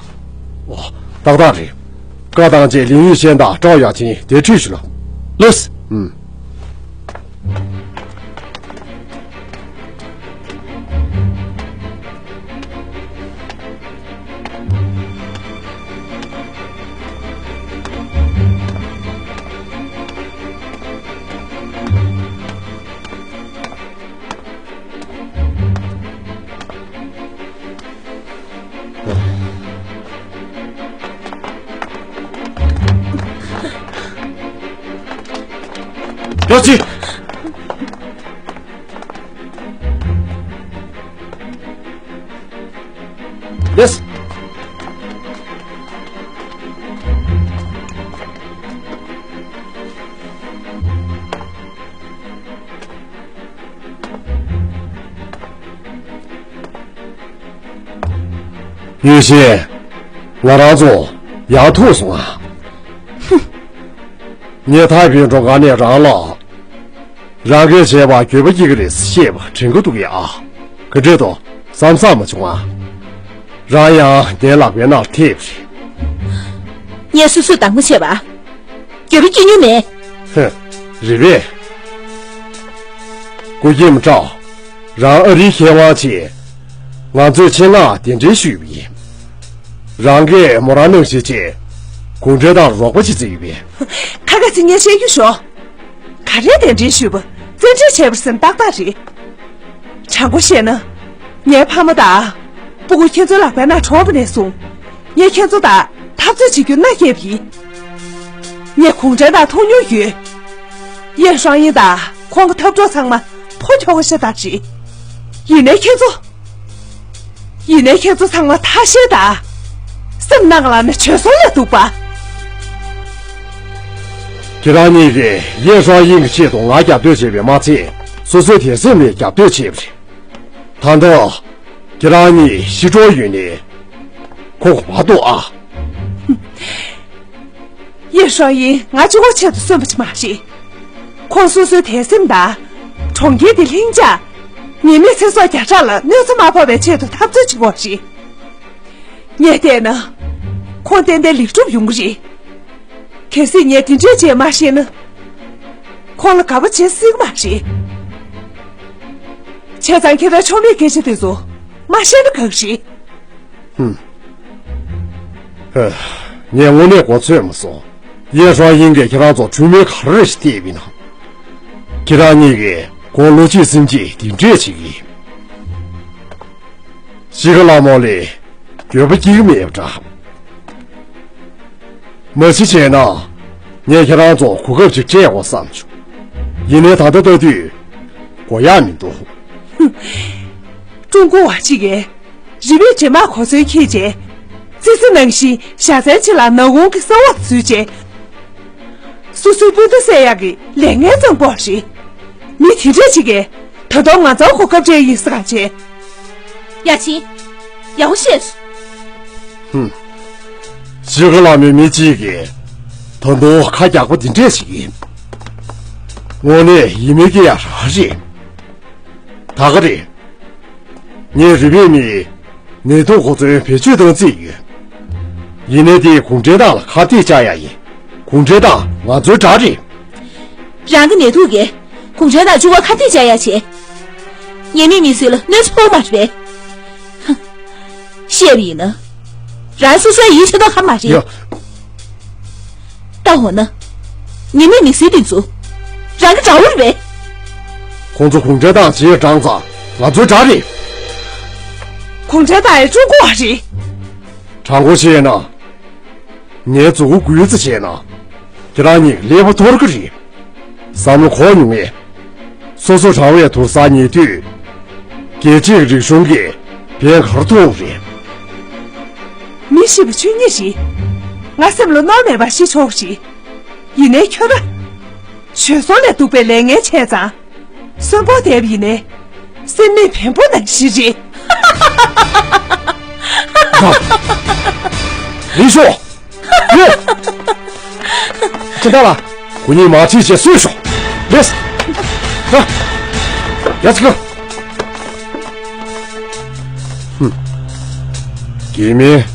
ཨོ། ཏག་ཏག་རེད། བཀའ་བཏང་རྗེས་ལིན་ཡུས་ཤན་དང་ཀྲའོ་ཡ་ཆིན་དེ་ཁྲིད་ཞུ་ལ། ལགས། ཨུམ། ཡོ་ཅི། ལགས། ཡུས་ཤིན། ང་རང་ཚོ་ཡར་ཐུག་སོང་ང་། ཧུམ། ངས་ཐའེ་པེ་མགྲོན་ཁང་ནས་རང་ལ། རང་གིས་བྱས་པ་འགྱོད་པ་སྐྱེ་གི་རེད་ཞེས་པ་དྲན་གྱི་འདུག་ཡ། ག་འདྲས་འདུག་བསམ་བསམ་མ་བྱུང་ང་། རང་ཡང་ངའི་ལག་པའི་ནང་ཐེབས་རེད། ངས་སོ་སོས་བདག་མ་བྱས་པ། འགྱོད་པ་སྐྱེ་མྱོང་མེད། ཧེ། རེད་པས། སྐུ་མཁྱེན་ཀྲའོ། རང་ཨ་རིའི་མཁས་དབང་ཆེ། ང་ཚོས་ཆེད་མངགས་གདན་འདྲེན་ཞུས་པ་ཡིན། རང་གིས་མོ་རང་ནང་བཞིན་བྱས། གུང་ཁྲན་ཏང་ལ་རོགས་པ་བྱེད་རྩིས་ཡོད་པས། ཁ་ཁ་ཚིག་ངས་བཤད་རྒྱུ་ཞོག་ག་རེ་གདན་འདྲེན་ཞུས་པ་བཙན་འདྲེན་བྱས་པ་ཟེར་ན་ཏག་ཏག་རེད། དྲང་པོ་བཤད་ན། ངའི་ཕ་མ་དང་སྤུ་གུ་ཁྱེད་ཚོའི་ལག་པའི་ནང་གྲོངས་པ་ནས་བཟུང་། ངས་ཁྱེད་ཚོ་དང་འཐབ་རྩོད་བྱེད་རྒྱུ་མནའ་བསྐྱལ་བ་ཡིན། ངས་གུང་ཁྲན་ཏང་ཐུག་མྱོང་ཡོད། ཡེ་ཧྲང་ཡིན་དང་ཁོང་གི་འཐབ་གྲོགས་ཚང་མ་ཕོ་ཁྱོ་ག་ཤ་སྟག་རེད། ཡིན་ནའི་ཁྱེད་ཚོ། ཡིན་ནའི་ཁྱེད་ཚོ་ཚང་མ་ཐ་ཤལ་དང་། སེམས་ནང་ལ་ནི་བྱོལ་སོང་ལས་སྡུག་པ། ཁྱེད་རང་གཉིས་ཀྱིས་ཡེ་ཧྲང་ཡིན་གྱི་ཆེད་དུ་ང་རྒྱབ་གཏོད་བྱས་པས་མ་ཚད། སོ་སོའི་དད་སེམས་ལ་རྒྱབ་གཏོད་བྱས་པ་རེད། ད་ལྟ། ཁྱེད་རང་གཉིས་ཤི་འགྲོ་ཡོད་ནའི། ཁོ་གོ་བ་འདུག་ཨ། ཡེ་ཧྲང་ཡིན་ང་གཅིག་པོའི་ཆེད་དུ་གསོན་པ་ཅིག་མ་རེད། ཁོང་སོ་སོའི་དད་སེམས་དང་། གྲོང་ཁྱེར་འདི་ལྷིང་འཇགས། ཉེས་མེད་ཚེ་སྲོག་བརྒྱ་ཕྲག་ལ་གནོད་འཚེ་མ་ཕོག་པའི་ཆེད་དུ་འཐབ་རྩོད་བྱེད་དགོས་རེད། ངས་བལྟས་ན། ཁོང་ཏན་ཏན་ལེགས་གྲུབ་ཡོང་གི་རེད། གལ་སྲིད་ངས་དེ་འདྲས་བྱས་མ་ཤེས་ན། ཁོང་ལ་དགའ་པོ་བྱེད་སྲིད་ཀྱི་མ་རེད། བྱས་ཙང་ཁྱེད་རང་ཆོ་མེད་སྐད་ཆ་དེ་ཚོ་མ་བཤད་ན་དགའ་གི་རེད། ཧུམ། ཧེ། ངས་དངོས་གནས་མགོ་ཚོས་མ་སོང་། ཡེ་ཧྲང་ཡིན་གྱིས་ཁྱེད་རང་ཚོར་འཁྲུལ་མེད་ག་རེ་ཞིག་བལྟས་པ་ཡིན་ན། ཁྱེད་རང་གཉིས་ཀྱིས་ཁོང་བློ་སྐྱིད་སེམས་སྐྱིད་དེ་འདྲས་བྱེད་ཀྱི་ཡིན། ཤི་ཁ་ལ་མོ་ལས་འགྱོད་པ་སྐྱེ་གི་མེད་པ་འདྲ། མ་གཞི་བྱས་ན། ངས་ཁྱེད་རང་ཚོ་གོ་སྐབས་ཅིག་སྤྲད་དགོས་བསམ་བྱུང་། ཡིན་ནའི་ད་ལྟ་ལྟ་དུས། དགོས་ཡག་མི་འདུག་ཀྲུང་གོ་བ་གཅིག་གིས། རི་བོའི་འདྲེ་དམག་གོ་མཚོན་འཁྱེར་རྗེས། ཙི་ཙི་ནང་བཞིན་ཞྭ་ཚན་ཆེ་ལ་ནག་ཁུང་གི་ས་འོག་འཛུལ་རྗེས། སོ་སོའི་སྤུན་ཟླ་བསད་ཡག་གི་ལས་ངན་བརྩམས་པ་རེད། མི་དེ་འདྲ་ཅིག་གིས་ད་དུང་ང་ཚོར་གོ་སྐབས་སྤྲད་ཡིན་ཟེར་ག་བྱས། ཡ་ཆི། ཡག་པོ་བཤད། ཧུམ། ཤི་ཁ་ལ་མོའི་མི་གཅིག་གིས་ད་དུང་ཁ་རྒྱག་པ་འདི་འདྲས་ཞིག་ཡིན། དངོས་གནས་ཡིད་མི་སྐྱོ་ཡ་རང་རེད། ད་ག་རེད། ངས་རི་བོའི་མིའི་ནད་དུག་གོ་མཚོན་བེད་སྤྱོད་གཏང་རྩིས་ཡོད། ཡིན་ནའི་དེ་གུང་ཁྲན་ཏང་ལ་ཁ་གཏད་བཅག་ཡ་ཡིན། གུང་ཁྲན་ཏང་ང་ཚོའི་དགྲ་རེད། རང་གི་ནད་དུག་གིས་གུང་ཁྲན་ཏང་བཅུ་པ་ཁ་གཏད་བཅག་ཡ་བྱས། ཉེས་མེད་མི་སེར་ལ་གནོད་འཚེ་ཕོག་མ་རེད་པས། ཧ། བཤད་པ་ཡིན་ན། རང་སོ་སོའི་ཡིད་ཆེས་མདོག་ཁ་མ་རེད། ཡ། ལྟ་འོ་ན། ཉེས་མེད་མི་སེར་འདི་ཚོ། རང་གི་དགྲ་བོ་རེད་པས། ཁོང་ཚོ་གུང་ཁྲན་ཏང་རྗེས་འབྲངས་ཙང་ང་ཚོའི་དགྲ་རེད། གུང་ཁྲན་ཏང་ཡང་ཀྲུང་གོ་བ་རེད། དྲང་པོ་བཤད་ན། ངའི་མཛུབ་གུ་འགུལ་ཙམ་བྱས་ན། ཁྱེད་རང་གཉིས་ཀླད་པ་འཐོར་གི་རེད། བསམ་བློ་འཁོར་མྱོང་ངས། སོ་སོ་དྲང་བའི་དུར་ས་ཉལ་དུས། རྒྱལ་སྤྱིའི་རིག་གཞུང་གིས་ཕན་ག་རེ་ཐོགས་རེད། མི་ཤི་བ་ཆོས་ཉིད་རེད། ང་སེམས་ལ་གནོད་མེད་པར་ཤི་ཆོག་རེད། ཡིན་ནའི་ཁྱོད་རང་། བྱོལ་སོང་ལས་སྡུག་པའི་ལས་ངན་བྱས་ཙང་། གསོན་པོ་བསྡད་པ་ཡིན་ནའི། སེམས་མེད་བེམ་པོ་ནང་བཞིན་རེད། ལིང་ཤོ། ཡོ། ཅི་འདྲ་ལ། ཁོ་གཉིས་མ་ཁྲིད་བྱས་གསོས་ཤོག་ལེས། ཡ། ཡ་ཅི་ག་ཧུམ། དགེ་མིན།